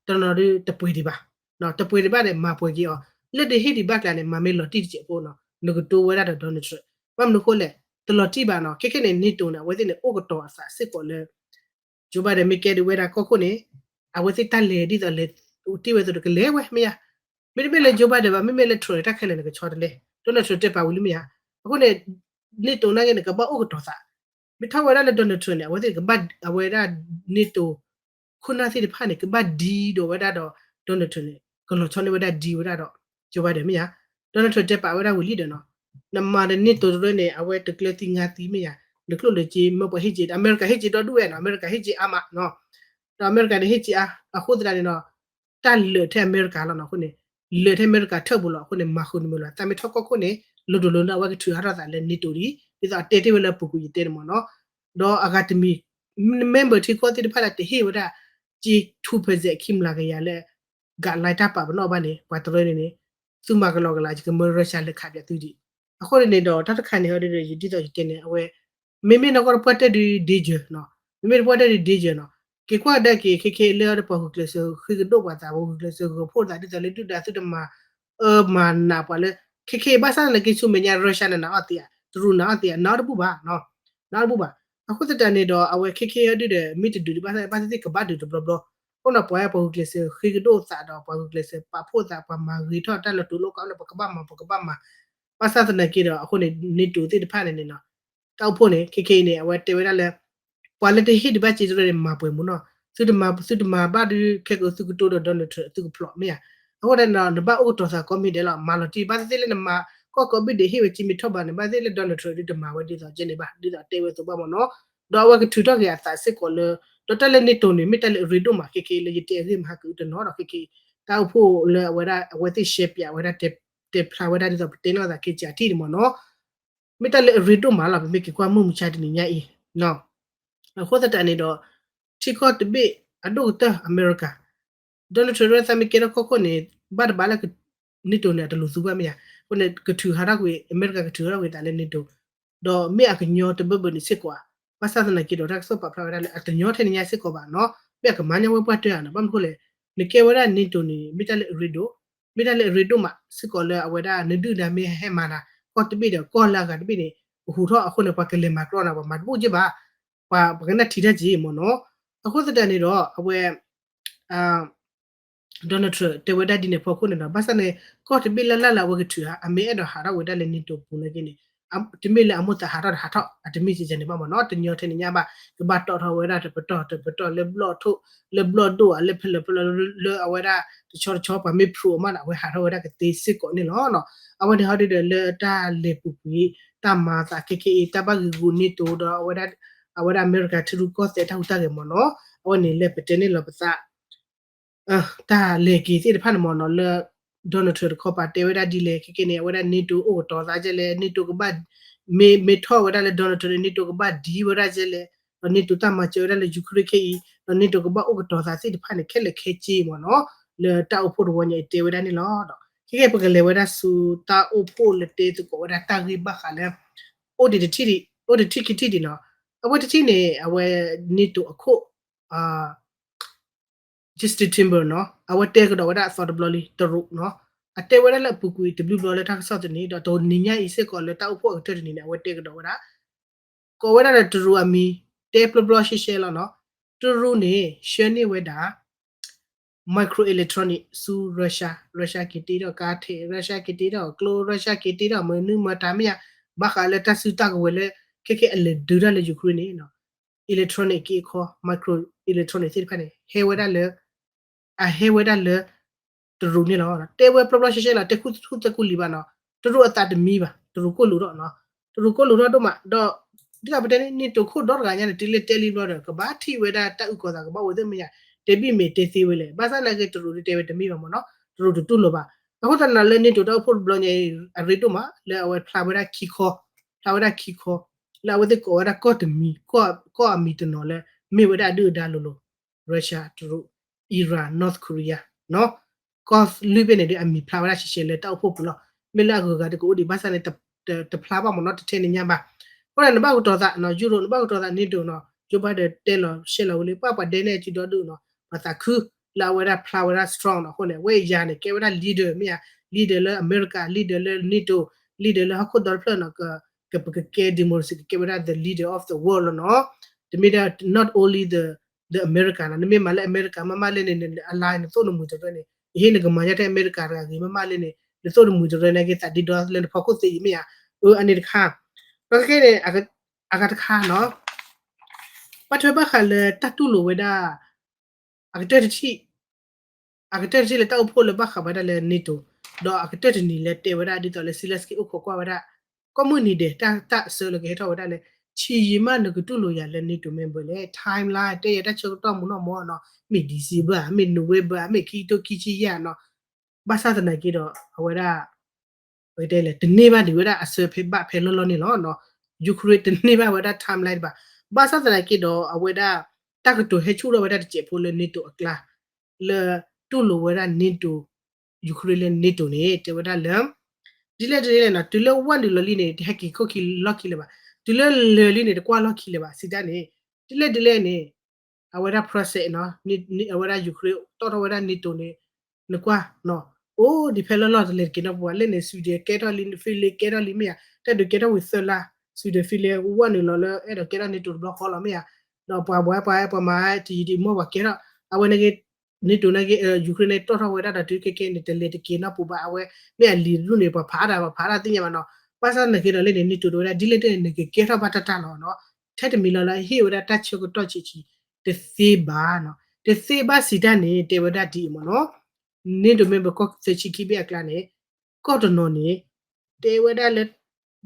တနီၤဒုးတပှဲၤဒံးဘၣ် တပှဲၤဒံးဘၣ်န့ၣ် မၤပှဲၤက့ၤအီၤ လၢတဟ့ၣ်ဒံးဘၣ်ကျါန့ၣ် မၤမ့ၢ်လီၤတံၢ်တစဲးဖိနီၤ နကတိၤဝဲဒၣ်ဒီး Donald Trump ဘၣ်မနုၤအဃိလဲၣ် တလီၤတံၢ်ဘၣ်နီၤ ခဲခဲန့ၣ် NATO န့ၣ် အဝဲသ့ၣ်န့ၣ် အိၣ်ကတီၤအသးစ့ၢ်ကီးလၢ Joe Biden မ့ၢ်ကဲဒံးဝဲဒၣ်ကီၢ်ခိၣ်န့ၣ် အဝဲသ့ၣ်တၢ်လဲၤဒ်သိးလဲၤတ့ၢ်ဝဲသိးဒီးကလဲၤဝဲမ့ၢ်ယါ မ့တမ့ၢ်လၢ Joe Biden ဘၣ် မ့မ့ၢ်လၢ Trump န့ၣ် တၢ်ခဲလၢာ်န့ၣ် ကဆီတလဲ Donald Trump တဲပာ်ဝံၤလံမ့ၢ်ယါ အဃိန့ၣ် NATO နာ်က့န့ၣ် ကဘၣ်အိၣ်ကတီၤသး မ့ၢ်ထီၣ်ဝဲဒၣ်လၢ Donald Trump န့ၣ် အဝဲသ့ၣ်ကဘၣ် အဝဲဒၣ် NATO ခိၣ်နၢ်သ့ၣ်တဖၣ်န့ၣ် ကဘၣ် deal ဒီးဝဲဒၣ်ဒီး Donald Trump န့ၣ် ကလီၤဆီန့ၢ်ဝဲဒၣ် deal ဝဲဒၣ်ဒီး Joe Biden မ့ၢ်ယါ Donald Trump တဲပာ်ဝဲဒၣ်ဝံၤလံဒီးနီၤ နမၤဒီး NATO တရၢန့ၣ် အဝဲတကျၢၤသံငါသံမ့ၢ်ယါ နကျိၣ်လၢက့ မၢပှၤဟ့ၣ်က့ အမဲရကၤဟ့ၣ်က့ဒီဒူၣ်ဝဲနီၤ အမဲရကၤဟ့ၣ်က့အါမးနီၤ ဒီးအမဲရကၤန့ၣ်ဟ့ၣ်က့အါ အဃိသတးန့ၣ်နီၤ တၢ်လၢာ်ထဲအမဲရကၤလီၤနီၤ အဃိန့ၣ် လၢာ်ထဲအမဲရကၤထၢၣ်ပူၤလီၤ အဃိန့ၣ် မၤဃုာ်နမဲာ်လီၤ သးမ့ၢ်ထီၣ်ကီၢ်ခိၣ်န့ၣ် လိၤတိၤလိၤလၢအဝဲကထုးဟးထီၣ်သးလၢ NATO ဒံး ဒ်သိးအတဲတ့ၢ်ဝဲလၢအပူၤကွံာ်ယတဲန့ၣ်မ့ၢ်နီၤ ဒီးအဂၤတမံၤ member ထံကီၢ်သ့ၣ်တဖၣ်လၢတဟ့ၣ်ဝဲဒၣ် က့ two percent ခံမျးကယၤလၢ guideline တၢ်ပာ်ပနီၣ်ဘၣ်န့ၣ် ပှၤတရၢန့ၣ်န့ၣ် သုမၤကလီကလီ ယကမၢ Russia လဲၤခးပၠးသုဒံး အဃိန့ၣ်န့ၣ်ဒီး တၢ်တခါန့ၣ် ဒ်သိးယတဲန့ၣ် အဝဲ မ့မ့ၢ်နီၢ်ကီၢ်တပှၢ်တဲဒုး danger နီၤ မ့မ့ၢ်တပှၢ်တဲဒုး danger နီၤ က့ၤကွၢ်ကဒါက့ၤ ခဲခဲလၢပှၤဂုာ်ကျဲးစၢးဃ့ကဒိၣ်ပှၤသး ပှၤဂုာ်ကျဲးစၢးဂီၤဖှိၣ်သး ဒ်သိးလၢဒုၣ်ဒါသုတမၤ အၢမၤနးပှၤလၢ ခဲခဲဘၣ်ဆၣ်သနာ်က့ ဆူမဲာ်ညါ Russia န့ၣ် နာ်အီၤသ့ဧါ တရူးနာ်အီၤသ့ဧါ နာ်အီၤတဘူၣ်ဘၣ် နာ်အီၤတဘူၣ်ဘၣ် အဃိသတးန့ၣ်ဒီး အဝဲခဲခဲအံၤဒုးဒီး မ့ၢ်တဒုးဒံးဘၣ်ဆၣ် ဘၣ်သ့ၣ်သ့ၣ်ကဘၣ်ဒုးတဘျီဘျီ အဃိန့ၣ် ပှၤပှၤဂုာ်ကျဲးစၢးဃ့ကဒိၣ်သးဒီး ပှၤဂုာ်ကျဲးစၢးပာ်ဖှိၣ်သး ပှၤမၤဂ့ၤထီၣ်တၢ်လၢတူၢ်လိာ်ကီၢ်လၢပကဘၣ်မၤ ပကဘၣ်မၤ ဘၣ်ဆၣ်သနာ်က့ဒီး အဃိန့ၣ် NATO သ့ၣ်တဖၣ်န့ၣ်န့ၣ်နီၤ တၢ်အိၣ်ဖှိၣ်န့ၣ် ခဲခဲအံၤန့ၣ် အဝဲတဲဝဲဒၣ်လၢ ပှၤလၢတဟ့ၣ်ဒံးဘၣ်က့တရၢန့ၣ် မၤပှဲၤမူနီၤ သုတမၤ သုတမၤဘၣ်ဒီး ခဲကသုကတိၤဒီး Donald Trump သုကဖျိးမ့ၢ်ဧါ. အဃိန့ၣ်ဒီး နဘၣ်အိၣ်ကတီၤသးကိးမံၤဒဲးလီၤ. မၤလီၤတံၢ် ဘၣ်သ့ၣ်သ့ၣ်လၢနမၤ ကီၢ်ကိးဘ့ၣ်ဒဲးဟ့ၣ်ဝဲက့မ့ၢ်ထီၣ်ဘးန့ၣ် ဘၣ်သ့ၣ်လၢ Donald Trump ဒုးတမၤဝဲဒ်သိးကဲန့ၣ်ဘၣ် ဒ်သိးတဲဝဲအသိးဘၣ်မ့ၢ်နီၤ. ဒီးအဝဲကထုးထီၣ်က့ၤအသးစ့ၢ်ကီးလၢ ဒီးတၢ်လၢ NATO န့ၣ် မ့ၢ်တၢ်လၢအရ့ဒိၣ်မး ခဲကနံၣ်အံၤလၢယတဲအဂ့ၢ်မဟါကအုတနီၤဒီး ခဲကနံၣ်အံၤ တၢ်အိၣ်ဖှိၣ်လၢအဝဲဒၣ် အဝဲသ့ၣ်ရှဲပၠးဝဲဒၣ် တဲဖျါဝဲဒၣ်ဒ်သိးပတဲန့ၢ်အသးခဲကနံၣ်အံၤမ့ၢ်နီၤ မ့ၢ်တၢ်လၢအရ့ဒိၣ်မးလီၤ. ပမ့ၢ်က့ၤကွၢ်မုၢ်မဆါတနံၤညါအံၤ အဃိသတးန့ၣ်ဒီး ထံကီၢ်တဘ့ၣ်အဒိၣ်ကတၢၢ်အမဲရကၤ Donald Trump သးမ့ၢ်ကဲထီၣ်ကီၢ်ခိၣ်န့ၣ် ဘၣ်တဘၣ်လၢ NATO န့ၣ် အတလူၤသူဘၣ်မ့ၢ်ဧါ. အဃိန့ၣ် ကထုးဟးထီၣ်ကွံာ် အမဲရကၤကထုးဟးထီၣ်ကွံာ်သးလၢ NATO ဒီးမ့ၢ်အကညီတဘၢဘၢန့ၣ်စ့ၢ်ကီးဧါ. ဘၣ်ဆၣ်သနာ်က့ဒီး တၢ်ကစီၣ်ပာ်ဖျါဝဲဒၣ်လၢ အတညီထဲန့ၣ်ညါစ့ၢ်ကီးဘၣ်နီၤ မ့ၢ်အကမၤညီဝဲပှၢ်တၢၢ်ဧါနီၤ. ဘၣ်မနုၤအဃိလဲၣ် နကဲဝဲဒၣ် NATO န့ၣ် မ့ၢ်တၢ်လၢအရ့ဒိၣ် မ့ၢ်တၢ်လၢအရ့ဒိၣ်မးစ့ၢ်ကီးလၢအဝဲဒၣ် နဒုၣ်ဒါမ့ၢ်ဟဲမၤနၤ ကီၢ်တဘ့ၣ်ဒီးကီၢ်လၢအဂၤတဘ့ၣ်န့ၣ် ကဟူးထီၣ်အဃိန့ၣ် ပှၤကလဲၤမၤကြီနၤ ပှၤမၤတဘူၣ်က့ဘၣ် ပှၤ ပှၤကနၣ်ထံတၢ်က့မ့ၢ်နီၤ. အဃိသတးန့ၣ်ဒီး အဝဲ Donald Trump တဲဝဲဒၣ်ဒ်န့ၣ်အဖီခိၣ်န့ၣ်ဒီး ဘၣ်ဆၣ်န့ၣ် ကီၢ်တဘ့ၣ်လၢ်လၢ်လၢအဝဲကထုးဧါ အမ့ၢ်အဲၣ်ဒိးဟးထီၣ်ဝဲဒၣ်လၢ NATO ပူၤနာ်က့န့ၣ် တမ့ၢ်လၢအမိၢ်သးဟးထီၣ်ဒီးဟးထီၣ် အတမ့ၢ်စ့ၢ်ကီးန့ၣ်ဘၣ်မ့ၢ်နီၤ. တညီထဲန့ၣ်ညါဘၣ် ကဘၣ်တီၣ်ထီၣ်ဝဲဒၣ်တပတီၢ်တပတီၢ်လၢဘျီၣ်ထိၣ် လၢဘျီၣ်ဒိၣ်ဧါ လၢဖဲလဲၣ်ဖဲလဲၣ် လၢအဝဲဒၣ်တဆီတဆီ ပှၤမ့ၢ် pro အမးဒီး အဝဲဟးထီၣ်ဝဲဒၣ်ကသ့စ့ၢ်ကီးန့ၣ်လီၤ. အဝဲန့ၣ်ဟီဒုဒီးလၢတၢ်လဲၤပူၤကွံာ် တၢ်မၤသးခဲကနံၣ်အံၤ တၢ်ဘၣ်ဂံာ်ဂူာ် NATO ဒီး အဝဲဒၣ် အဝဲဒၣ်အမဲရကၤထံရူၢ်ကီၢ်သဲးတၢ်ဟူးတၢ်ဂဲၤမ့ၢ်နီၤ အဝဲန့ၣ်လဲၤပတဲန့ၣ်လီၤပသး တၢ်လဲၤက့ၤသ့ၣ်တဖၣ်န့ၣ်မ့ၢ်နီၤ လၢ Donald Trump တခီပၤတဲဝဲဒၣ်ဒ်လဲၣ် ခဲကနံၣ်န့ၣ် အဝဲဒၣ် NATO အိၣ်ကတီၤသးကဲလဲၣ် NATO ကဘၣ် မ့ၢ် မ့ၢ်ထီၣ်ဝဲဒၣ်လၢ Donald Trump န့ၣ် NATO ကဘၣ်ဒံဝဲဒၣ်ကဲလဲၣ် ဒီး NATO တၢ်မၤစၢၤဝဲဒၣ်လၢ Ukraine ခဲအံၤ ဒီး NATO ကဘၣ်အိၣ်ကတီၤသးသ့ၣ်တဖၣ်န့ၣ် ခဲလၢာ်ခဲဆ့မ့ၢ်နီၤ လၢတၢ်အိၣ်ဖှိၣ်တဝီညါအံၤတဲဝဲဒၣ်န့ၣ်လီၤ. ဒီးခဲကနံၣ် ပကလဲၤဝဲဒၣ်ဆူတၢ်အိၣ်ဖှိၣ်လၢတဲသကိးဝဲဒၣ်တၢ်ဂ့ၢ်ဘၣ်ဃးလၢ အိၣ်ဒံးတထံၣ်ဒံး အိၣ်တထံၣ်ခံထံၣ်ဒံးနီၤ အဝဲတထံၣ်န့ၣ် အဝဲ NATO အခိၣ် Justin Timberlake နီၤ အဝဲတဲကဒီးဝဲဒၣ်အသီတဘျီလံ တရူးနီၤ အတဲဝဲဒၣ်လၢအပူၤကွံာ်တဘျုးဘျီလၢတၢ်ကစီၣ်သန့ ဒီးတနံၤညါအံၤစ့ၢ်ကီးလၢတၢ်အိၣ်ဖှိၣ်အကတၢၢ်တနံၤန့ၣ် အဝဲတဲကဒီးဝဲဒၣ် ကိးဝဲဒၣ်ဒီးတရူးအမံၤ တဲပျီပျီရှဲရှဲလီၤနီၤ တရူးန့ၣ် ဆှၢန့ၢ်ဝဲဒၣ် micro electronic ဆူ Russia Russia က့ၤတ့ထီၣ်ကါထဲး Russia က့ၤတ့ထီၣ်ကျိ Russia က့ၤတ့ထီၣ်မနုၤမတၤမ့ၢ်ဧါ ဘၣ်ဃးလၢတၢ်စုတၢ်ကဝဲၤလၢ ခဲကနံၣ်အလဲၤဒုးတၢ်လၢ Ukraine န့ၣ် electronic က့ၤအခီ micro electronic သ့ၣ်တဖၣ်န့ၣ် ဟဲဝဲဒၣ်လၢ အဟဲဝဲဒၣ်လၢ တရူးန့ၣ်လီၤ. တဲဝဲပျီပျီရှဲရှဲလီၤ တဲခူသူၣ်တဲကူလံဘၣ်နီၤ တရူးအသးတမံဘၣ် တရူးကိၢ်လိာ်ထီၣ်နီၤ တရူးကိၢ်လိာ်ထီၣ်ဒိၣ်မး ဒီး ဒ်သိးပတဲန့ၣ် NATO ခိၣ်ဒီတဂၤညါန့ၣ် တုၤလၢတဲလံဘျီဒီး ကဘၣ်ထံၣ်ဝဲဒၣ်တၢ်အုၣ်ကီၤသးကဘၣ်ဝဲသ့ၣ်မ့ၢ်ယါ တဲဘၣ်မ့ၢ်တဲသ့ဝဲလဲၣ် ဘၣ်ဆၣ်နာ်က့တရူးဒ်တဲဝဲတမံဘၣ်မ့ၢ်နီၤ တရူးတတူၢ်လိာ်ဘၣ် အဃိသတးန့ၣ်လၢ NATO တၢ်အိၣ်ဖှိၣ်တဘျီညါအံၤ အရ့ဒိၣ်မး လၢအဝဲဖျါဝဲဒၣ်ခံခီ ဖျါဝဲဒၣ်ခံခီ လၢအဝဲသ့ၣ်ကိးဝဲဒၣ်ကီၢ်တမံၤ ကီၢ်အမံၤတနီၤလၢ မ့ၢ်ဝဲဒၣ်အဒုၣ်အဒါလိၤလိၤ Russia တရူး Iran North Korea နီၤ ကီၢ်လွံၢ်ဘ့ၣ်န့ၣ်ဒီးအမံၤဖျါဝဲဒၣ်ရှဲရှဲလၢတၢ်အိၣ်ဖှိၣ်ပူၤလီၤ မ့ၢ်လၢအဂုၤအဂၤဒ်ကအိၣ်ဒံးဘၣ်ဆၣ်န့ၣ် တဖျါဘၣ်မ့ၢ်နီၤ တထဲန့ၣ်ညါဘၣ် အဃိန့ၣ် နဘၣ်ကတီၤသးနီၤ Europe နဘၣ်ကတီၤသး NATO နီၤ Joe Biden တဲလီၤရှဲလီၤဝဲလံ ပှၤပှၤဒဲန့ၣ်အစုဒီဒူၣ်နီၤ ပှၤသးခု လၢအဝဲဒၣ်ဖျါဝဲဒၣ် strong နီၤ အဃိန့ၣ် အဝဲအံၤယၤန့ၣ် ကဲဝဲဒၣ် leader မ့ၢ်ဧါ leader လၢအမဲရကၤ leader လၢ NATO leader လၢဟီၣ်ခိၣ်ဒီတဖျၢၣ်နီၤ က ပကကဲ democracy ကကဲဝဲဒၣ် the leader of the world လီၤနီၤ တမ့ၢ်ဒၣ် not only the the America နီၤ နမ့ၢ်မၤလၢအမဲရကၤမးမးလဲၣ်န့ၣ် နအလါနသိၣ်နမှံၤတရၢန့ၣ် ယဟ့ၣ်နကမၤညါထဲအမဲရကၤတဂၤဂ့ၤမးမးလဲၣ်န့ၣ် နသိၣ်နမှံၤတရၢန့ၣ်က့ၤသးဒ့ဒီလၢနဖီခိၣ်သ့အံၤမ့ၢ်ဧါ အၢ အန့ၣ်တခါ ဒီးခဲကနံၣ်န့ၣ် အဂၤတခါနီၤ ဘၣ်ထွဲဘၣ်ဃးလၢတၢ်တူၢ်လိာ်ဝဲဒၣ် အကတၢၢ်တထံၣ် အကတၢၢ်တထံၣ်လၢတၢ်အိၣ်ဖှိၣ်လၢဘၣ်ဃးဝဲဒၣ်လၢ NATO ဒီးအကတၢၢ်တနံၤလၢတဲဝဲဒၣ်ဒ်သိးလၢ Zelenskyy အိၣ်ခိးကွၢ်ဝဲဒၣ် ကိးမုၢ်နံၤဒဲး တၢ် တၢ်အစၢလၢကဟဲထီၣ်ဝဲဒၣ်လၢ ဆံးယံာ်မးနကတူၢ်လိာ်ယၤလၢ NATO member လဲၣ် timeline တဲယၤတၢ်ဆၢကတီၢ်မူနီၢ်မီနီၤ မ့ၢ် December မ့ၢ် November မ့ၢ်ခံကထိခံဆံယဲၢ်နီၤ ဘၣ်ဆၣ်သနာ်က့ဒီး အဝဲဒၣ် ပကတဲလဲၣ် တန့ၢ်ဘၣ်ဒံးဝဲဒၣ်အစၢဖဲဘၣ်ဖဲလီၢ်လီၢ်န့ၣ်လီၤ. Ukraine တန့ၢ်ဘၣ်ဝဲဒၣ် timeline တဘၣ်. ဘၣ်ဆၣ်သနာ်က့ဒီး အဝဲဒၣ် တၢ်ကတိၤဟဲဆူၣ်ထီၣ်ဝဲဒၣ်တစဲးဖိလၢ NATO အကျါ လၢတူၢ်လိာ်ဝဲဒၣ် NATO Ukraine လၢ NATO န့ၣ် တဲဝဲဒၣ်လၢ ဒ်လဲၣ်ဒ်လဲၣ်နီၤ တုၤလၢဝဲနုာ်လီၤလံန့ၣ် တဟဲက့ၤခိၣ်ခံလီၢ်ခံလၢၤဘၣ်. တုၤလၢလၢာ်လံန့ၣ် တကွၢ်လီၢ်ခံလၢၤဘၣ်. စံးတၢ်န့ၣ် ဒ်လဲၣ်ဒ်လဲၣ်န့ၣ် အဝဲဒၣ် process နီၤ အဝဲဒၣ် Ukraine တီၣ်ထီၣ်ဝဲဒၣ် NATO န့ၣ် နကွၢ်နီၤ အိၣ်ဒံးဖဲလီၢ်လီၢ်တလဲၤတက့ၤနီတပူၤဘၣ်. လၢန့ၣ် Sweden ကဲထီၣ်လံ Finland ကဲထီၣ်လံမ့ၢ်ဧါ. တၢ်ဒုးကဲထီၣ်ဝံၤသၢလါ Sweden Finland ဝဲနုာ်လီၤလၢအဲၣ်ဒိးကဲထီၣ် NATO တဘျီဃီလီၤမ့ၢ်ဧါ. ဒီးပှၤဘှီပှၤအဲၣ်ပှၤမၤတယံာ်တမီၢ်ပှၤကဲထီၣ် အဝဲန့ၣ်က့ NATO န့ၣ်က့ Ukraine န့ၣ်တီၣ်ထီၣ်ဝဲဒၣ်ဒီးတုၤခဲကဲန့ၣ် တလဲၤတက့ၤနီတပူၤဘၣ်. အဝဲမ့ၢ်အလံာ်တဒူၣ်န့ၣ် ပှၤဖးဒၣ်ပှၤဖးဒၣ်သ့ၣ်ညါဘၣ်နီၤ. ဘၣ်ဆၣ်သနာ်က့ဒီးလၢန့ၣ် NATO တဲဝဲဒၣ် ဒ်လဲၣ်ဒ်လဲၣ်န့ၣ် နကကဲထီၣ်ဘၣ်တၢ်တၢ်လီၤနီၤ. ထဲတမံၤလီၤလၢအဟ့ၣ်ဝဲဒၣ်တၢ်ဆၢကတီၢ်ဆံးဆံးတသ့ဘၣ်နီၤ. တသ့ဘၣ်စံးတၢ်န့ၣ် တဲဝဲဒၣ်ဒ်အံၤမ့ၢ်နီၤ, NATO member ကီၢ်သၢဆံခံဘ့ၣ်အကျါန့ၣ် ကီၢ်တနီၤန့ၣ် တဲဝဲဒၣ်လၢ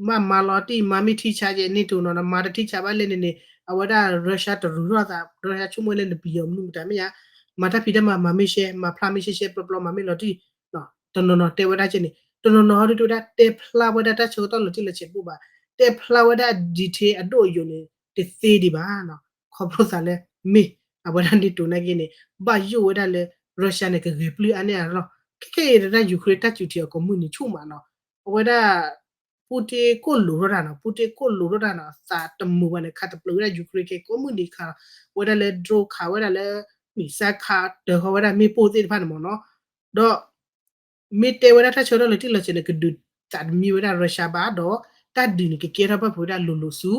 မ့ၢ်မၤလီၤတံၢ် မၤမ့ၢ်ထံဆးကဲ NATO နီၤ မၤတထံဆးဘၣ်လဲၣ်န့ၣ်န့ၣ် အဝဲဒၣ် Russia တရူးထီၣ်သး Russia ဆိကမိၣ်လၢနပယီၤမနုၤမတၤမ့ၢ်ဧါ, မၤတၢ်ဖံးတၢ်မၤ မၤမ့ၢ်ရှဲ မၤဖျါမ့ၢ်ရှဲရှဲပျီပျီ မၤမ့ၢ်လီၤတံၢ် တနီၤနီၤတဲဝဲဒၣ်ကဲန့ၣ် တနီၤနီၤဟီဒုတဲဝဲဒၣ် တဲဖျါဝဲဒၣ်တၢ်ဆၢကတီၢ်လီၤတံၢ်လီၤဆဲးတဘၣ်ဘၣ်, တဲဖျါဝဲဒၣ် detail အဒိၣ်အယိာ်န့ၣ် တသ့ဒံးဘၣ်နီၤ, ခီဖျိသးလၢ မ့ၢ်အဝဲဒၣ် NATO နာ်က့န့ၣ် ဘၣ်ယိၣ်ဝဲဒၣ်လၢ Russia န့ၣ် ကဂဲၤပျုၢ်အါန့ၢ်အါလီၤ, ခဲခဲအံၤတၢ် Ukraine တၢ်စူၤထံးအကိးမုၢ်နံၤဆူၣ်မးနီၤ, အဝဲဒၣ် Putin ကိၣ်လိာ်ထီၣ်တၢ်နီၤ, Putin ကိၣ်လိာ်ထီၣ်တၢ်နီၤ, သးတမုာ်ဘၣ်န့ၣ် ခးတပျုာ်ဝဲဒၣ် Ukraine ကဲကိးမုၢ်နံၤခးလီၤ, ဝဲဒၣ်လၢ drone ခးဝဲဒၣ်လၢ missile ခးတၢ်ဃီဝဲဒၣ်မ့ၣ်ပိၢ်သ့ၣ်တဖၣ်န့ၣ်မ့ၢ်နီၤ, ဒီး မ့ၢ်တဲဝဲဒၣ်တၢ်ဆၢကတီၢ်လီၤတံၢ်လီၤဆဲးန့ၣ် ကဒုးသးတမံဝဲဒၣ် Russia ဘၣ်ဒီး တၢ်ဒုးန့ၣ် ကကဲထီၣ်ဘၣ်ဖုးဝဲဒၣ်လိၤလိၤဆူ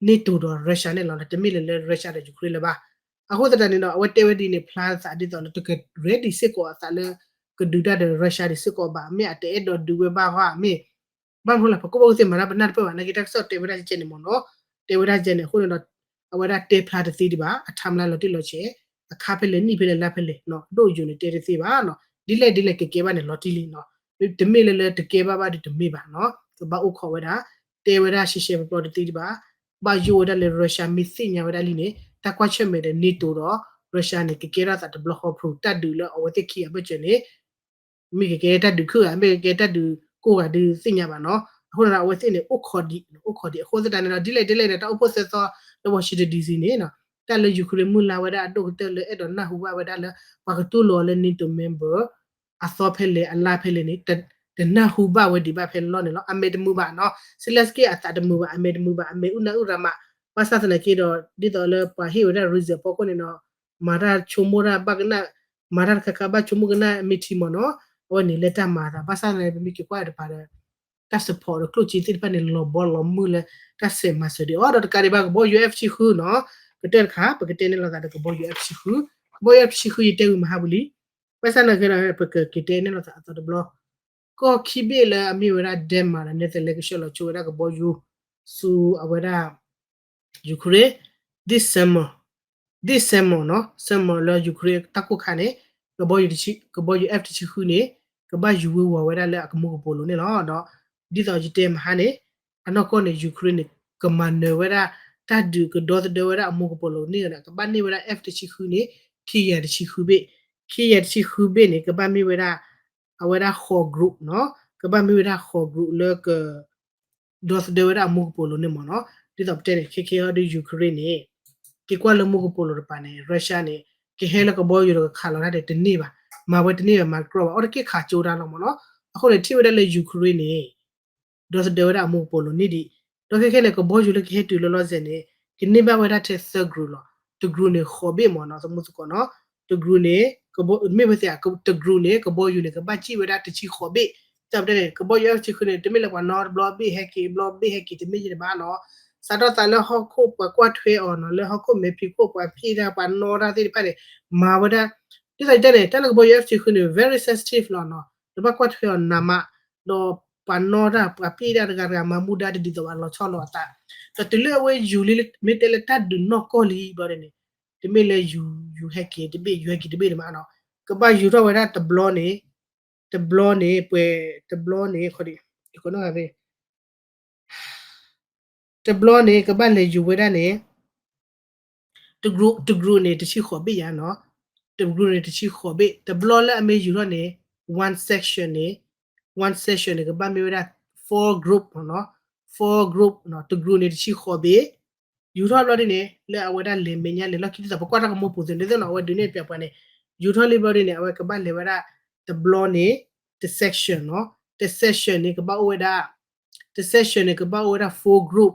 NATO ဒီး Russia န့ၣ်လီၤ, တမ့ၢ်လၢလၢ Russia ဒီး Ukraine လၢၤဘၣ်. အဃိသတးန့ၣ်ဒီး အဝဲတဲဝဲဒ်န့ၣ် ဖျါသးဒ်သိးလၢတက ready စ့ၢ်ကီးအသးလၢ ကဒုးတၢ်ဒီး Russia ဒံးစ့ၢ်ကီးဘၣ်, မ့ၢ်အတအဲၣ်ဒိးဒုးဝဲဘၣ်ဟီဧါ မ့ၢ် ဘၣ်မနုၤလဲၣ် ပကီၢ်ပှၤကသ့ၣ်မၤတၢ်ပနၢ်တပၢၢ်ဘၣ် နာ်က့တၢ်ကစီၣ်တဲဝဲဒၣ်ကဲန့ၣ်မ့ၢ်နီၤ, တဲဝဲဒၣ်ကဲန့ၣ် အဃိန့ၣ်ဒီး အဝဲဒၣ်တဲဖျါတသ့ဒံးဘၣ်, အ timeline လီၤတံၢ်လီၤဆဲး, အခါဖဲလဲၣ်နံၣ်ဖဲလဲၣ်လါဖဲလဲၣ်နီၤ, ဒိၣ်ယိာ်န့ၣ်တဲတသ့ဘၣ်နီၤ, ဒ်လဲၣ်ဒ်လဲၣ်ကကဲဘၣ်န့ၣ်လီၤတံၢ်လံနီၤ, တမ့ၢ်လၢလၢတကဲဘၣ်ဘၣ်ဒီးတမ့ၢ်ဘၣ်နီၤ, ကဘၣ်အိၣ်ခိးဝဲဒၣ်, တဲဝဲဒၣ်ရှဲရှဲပျီပျီတသ့ဒံးဘၣ်, ဘၣ်ယိၣ်ဝဲဒၣ်လၢ Russia မ့ၢ်သ့ၣ်ညါဝဲဒၣ်လံန့ၣ် တၢ်ကွၢ်ဆၢၣ်မဲာ်ဒီး NATO ဒီး Russia န့ၣ် ကကဲထီၣ်သးတဘျီဃီဖုးတၢ်ဒုးလၢအဝဲသ့ၣ်ခံဂၤဘၢၣ်စၢၤန့ၣ် မ့ၢ်ကကဲတၢ်ဒုးခုၣ်ဂၤ မ့ၢ်ကကဲတၢ်ဒုးကိၢ်ဂၤဒုးသ့ၣ်ညါဘၣ်နီၤ, အဃိန့ၣ်ဒီး အဝဲသ့ၣ်န့ၣ် အိၣ်ခိးဒံး အိၣ်ခိးဒံး အဃိသတးန့ၣ်ဒီး ဒ်လဲၣ်ဒ်လဲၣ်န့ၣ် တၢ်အိၣ်ဖှိၣ်သၢသီလၢ Washington D C န့ၣ်နီၤ, တၢ်လၢ Ukraine မုၢ်လၢ်ဝဲဒၣ်အဒိၣ်ကတၢၢ်လၢအဲၣ်ဒိးနၢ်ဟူဘၣ်ဝဲဒၣ်လၢ ပှၤကတူၢ်လိာ်အီၤလၢ NATO member အသီဖဲလဲၣ်အလါဖဲလဲၣ်န့ၣ် တနၢ်ဟူဘၣ်ဝဲဒံးဘၣ်ဖဲလီၢ်န့ၣ်လီၤ, အမဲာ်တမုာ်ဘၣ်နီၤ, Zelenskyy အသးတမုာ်ဘၣ်, အမဲာ်တမုာ်ဘၣ်, အမဲာ်အုၣ်နၢ်အုၣ်ရၤမး, ဘၣ်ဆၣ်သနာ်က့ဒီး ဒ်သိးလၢပှၤဟ့ၣ်ဝဲဒၣ် reason အဖီခိၣ်န့ၣ်နီၤ, မၤတၢ်ဆိကမိၣ်တၢ်ဘၣ်ကနၣ်, မၤတၢ်တခါခါဘၣ်ဆိကမိၣ်ကနၣ်မ့ၢ်ထံမ့ၢ်နီၤ, အဝဲန့ၣ်လၢတၢ်မၤအသး, ဘၣ်ဆၣ်သနာ်က့ ပမ့ၢ်က့ၤကွၢ်တပၤဒီး တၢ် support ဒီးကျိၣ်စ့သ့ၣ်တဖၣ်န့ၣ် လီၤဘီလီၤမုၢ်လၢတၢ်ဆဲးမၤစၢၤဒံးအီၤ, ဒီးတကးဒံးဘၣ်ကဘီယူၤ F တဆံဃုနီၤ, ကတၢၢ်တခါ ပကတဲန့ၢ်လိာ်သးဒီးကဘီယူၤ F တဆံဃု, ကဘီယူၤ F တဆံဃု ယတဲဝံၤမဟါပူၤလံ, ဘၣ်ဆၣ်သနာ်က့ဒီး ပကက့ၤတဲန့ၢ်လိာ်သးအသီတဘျီ ကီၢ်ခံဘ့ၣ်လၢအမ့ၢ်ဝဲဒၣ် Denmark ဒီး Netherlands ကဆှၢလီၤဆိဝဲဒၣ်ကဘီယူၤ ဆူအဝဲဒၣ် Ukraine, this summer, this summer နီၤ, summer လၢ Ukraine တၢ်ကိၢ်ခါန့ၣ် ကဘီယူၤ F တဆံဃုန့ၣ် ကဘၣ်ယူၤဝ့ၤဝီၤဝဲဒၣ်လၢအကမူကပိာ်လိၤန့ၣ်လီၤ. ဒီးဒ်သိးယတဲမဟါန့ၣ် အနီၢ်ကီၢ်န့ၣ် Ukraine န့ၣ် ကမၤနၢၤဝဲဒၣ် တၢ်ဒုးကဒီသဒၢဝဲဒၣ်အမူကပိာ်လိၤန့ၣ်ဒီး ကဘၣ်န့ၢ်ဝဲဒၣ် F တဆံဃုန့ၣ် ခံကယၤတဆံဃုဘ့ၣ်, ခံကယၤတဆံဃုဘ့ၣ်န့ၣ် ကဘၣ်မ့ၢ်ဝဲဒၣ် အဝဲဒၣ်ဃိး group နီၤ, ကဘၣ်မ့ၢ်ဝဲဒၣ်ဃိး group လၢက ဒီသဒၢဝဲဒၣ်အမူကပိာ်လိၤန့ၣ်မ့ၢ်နီၤ, ဒ်သိးပတဲန့ၣ် ခဲခဲအံၤဒီး Ukraine န့ၣ် က့ၤကွၢ်လၢမူကပိာ်လိၤတပၤန့ၣ် Russia န့ၣ် ကဟဲလၢကဘီယူၤဒီးကခးလီၤတၢ်ဒီးတန့ၢ်ဘၣ်, မၤဝဲတန့ၢ်ဘၣ် မၤတကြၢးဘၣ်, အီၤတက့ၢ်ခးကၠိတၢ်လီၤမ့ၢ်နီၤ, အဃိန့ၣ် ထံၣ်ဝဲဒၣ်လၢ Ukraine န့ၣ် ဒီသဒၢဝဲဒၣ်အမူကပိာ်လိၤန့ၣ်ဒံး, ဒီးခဲခဲန့ၣ် ကဘီယူၤလၢကဟဲတုၤလၢလီၤစဲၤန့ၣ် ကန့ၢ်ဘၣ်ဝဲဒၣ်ထဲသၢ group လီၤ, တ group န့ၣ် ဃိးဘ့ၣ်မ့ၢ်နီၤ, သမူသကိးနီၤ, တ group န့ၣ် မ့ၢ်ဝဲသ့ၣ် တ group န့ၣ် ကဘီယူၤန့ၣ် ကဘၣ်စံၣ်ဝဲဒၣ်တဆံဃိးဘ့ၣ်, တၢ်ပတဲန့ၣ် ကဘီယူၤ F တဆံဃုန့ၣ် တမ့ၢ်လၢပှၤနီတဘျီဘ့ၣ်ဟဲက့ၤ ဘျီဘ့ၣ်ဟဲက့ၤ တမ့ၢ်ယဲၢ်တဘၣ်နီၤ, စးထီၣ်သးလၢဟီၣ်ခိၣ်ပှၤကွၢ်ထွဲအီၤနီၤ, လၢဟီၣ်ခိၣ်မဲာ်ဖံးခိၣ်ပှၤဖံးတၢ် ပှၤနီတၢ်သ့ၣ်တဖၣ်န့ၣ် မၤဝဲဒၣ်, ဒ်သိးယတဲန့ၣ် တၢ်လၢကဘီယူၤ F တဆံဃုန့ၣ် very sensitive လီၤနီၤ, တဘၣ်ကွၢ်ထွဲအီၤနးမး, ဒီးပှၤနီတၢ် ပှၤဖံးတၢ်တဂၤတဂၤ မၤမူဒါတဒ်သိးဘၣ် လီၤဆီလိာ်အသး, ဒီးတုၤလၢအဝဲယူၤလံ မ့ၢ်တဲလၢတၢ်ဒုးနီၢ်ကီၢ်လံဘျီန့ၣ် တမ့ၢ်လၢယူၤ ယူၤဟဲက့ၤတဘ့ၣ် ယူၤဟဲက့ၤတဘ့ၣ်န့ၣ်မးနီၤ, ကဘၣ်ယူၤထီၣ်ဝဲဒၣ်တဘျီန့ၣ်, တဘျီန့ၣ် ပှဲၤ တဘျီန့ၣ် တဘျီန့ၣ် ကဘၣ်လဲၤယူၤဝဲဒၣ်န့ၣ် တ group တ group န့ၣ် တဆံဃိးဘ့ၣ်ယါနီၤ, တ group န့ၣ် တဆံဃိးဘ့ၣ်, တဘျီလၢအမ့ၢ်ယူၤထီၣ်န့ၣ် one section န့ၣ်, one section န့ၣ် ကဘၣ်မ့ၢ်ဝဲဒၣ် four group နီၤ, four group နီၤ, တ group န့ၣ် တဆံဃိးဘ့ၣ်, ယူၤထီၣ်ဘျီဒ်န့ၣ် လၢအဝဲဒၣ်လဲၤမဲာ်ညါလဲၤလီၢ်ခံ ဒ်သိးပကွၢ်တၢ်ကမိၣ်ပူၤသ့ၣ်န့ၣ်နီၤ, အဝဲဒုးနဲၣ်ပျးပှၤန့ၣ်, ယူၤထီၣ်လံဘျီဒ်န့ၣ် အဝဲကဘၣ်လဲၤဝဲဒၣ် တဘျီန့ၣ် တ section နီၤ, တ section န့ၣ် ကဘၣ်အိၣ်ဝဲဒၣ် တ section န့ၣ် ကဘၣ်အိၣ်ဝဲဒၣ် four group,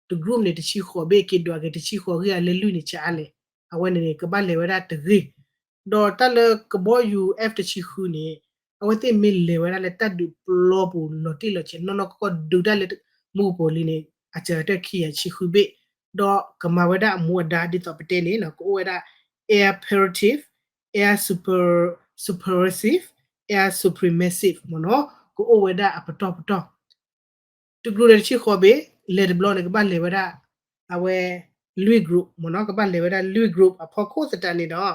တ group န့ၣ် တဆံဃိးဘ့ၣ် က့ၤဒွးက့ၤ တဆံဃိးဂ့ၢ်အလဲၤလွံၢ်န့ၣ် ဆါအါလဲၣ်, အဝဲန့ၣ်န့ၣ် ကဘၣ်လဲၤဝဲဒၣ်တဂ့ၢ်, ဒီးတၢ်လၢကဘီယူၤ F တဆံဃုန့ၣ် အဝဲသ့ၣ်မ့ၢ်လဲၤဝဲဒၣ်လၢတၢ်ဒုးပျီပူၤလီၤတံၢ်လီၤဆဲး နီၢ်နီၢ်ကီၢ်ကီၢ်ဒုးတၢ်လၢမူကပိာ်လံန့ၣ် အစှၤကတၢၢ်ခံကယၤတဆံဃုဘ့ၣ်, ဒီးကမၤဝဲဒၣ်အမူအဒါဒ်သိးပတဲန့ၣ်နီၤ, ကအိၣ်ဝဲဒၣ် air operative, air super, suppressive, air supremacy မ့ၢ်နီၤ, ကအိၣ်ဝဲဒၣ်အပတီၢ်ပတီၢ် တ group န့ၣ် တဆံဃိးဘ့ၣ်, လဲၤတဘျီန့ၣ် ကဘၣ်လဲၤဝဲဒၣ် အဝဲ လွံၢ် group မ့ၢ်နီၤ, ကဘၣ်လဲၤဝဲဒၣ်လွံၢ် group အဖီခိၣ်သတးန့ၣ်ဒီး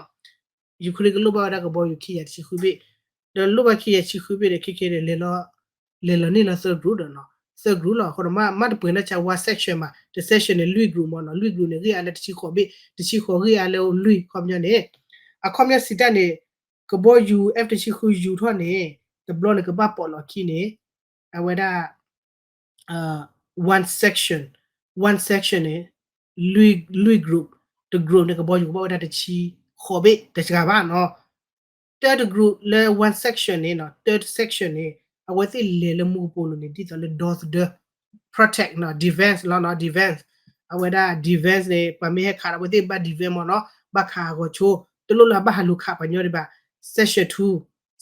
Ukraine ကလိၣ်ဘၣ်ဝဲဒၣ်ကဘီယူၤခံကယၤတဆံဃုဘ့ၣ်, ဒီးလိၣ်ဘၣ်ခံကယၤတဆံဃုဘ့ၣ်ဒီး ခဲခဲဒီး လဲၤလီၤန့ၢ်လီၤသၢ group ဒီးနီၤ, သၢ group လီၤ. အဃိဒီး မ့ၢ်တပှဲၤန့ၣ် one section မး, တ section န့ၣ် လွံၢ် group မ့ၢ်နီၤ, လွံၢ် group န့ၣ် ဂ့ၢ်အါလၢတဆံဃိးဘ့ၣ်, တဆံဃိး ဂ့ၢ်အါလၢလွံၢ် ခီပညီန့ၣ်, အခီပညီစံးတၢ်န့ၣ် ကဘီယူၤ F တဆံဃု ယူၤထီၣ်န့ၣ် တဘျီန့ၣ် ကဘၣ်ပိာ်လီၤခံန့ၣ် အဝဲဒၣ် one section, one section န့ၣ် လွံၢ် group, တ group န့ၣ် ကဘီယူၤကဘၣ်ဝဲဒၣ်တဆံဃိးဘ့ၣ် တစှၤဘၣ်နီၤ. တၢ်တ group လၢ one section န့ၣ်နီၤ, တၢ်တ section န့ၣ် အဝဲသ့ၣ်လဲၤလၢမူကပိာ်လိၤန့ၣ် ဒ်သိးလၢဒီသဒၢ protect နီၤ, defense လီၤနီၤ, defense. အဝဲဒၣ် defense န့ၣ် ပှၤမ့ၢ်ဟဲခးဒီး အဝဲသ့ၣ်ဘၣ် defense မ့ၢ်နီၤ, ဘၣ်ခးအဂီၤဆိ, တလိၣ်လၢအဘၣ်ဟးလူၤခးပှၤညီဒံးဘၣ်. section two,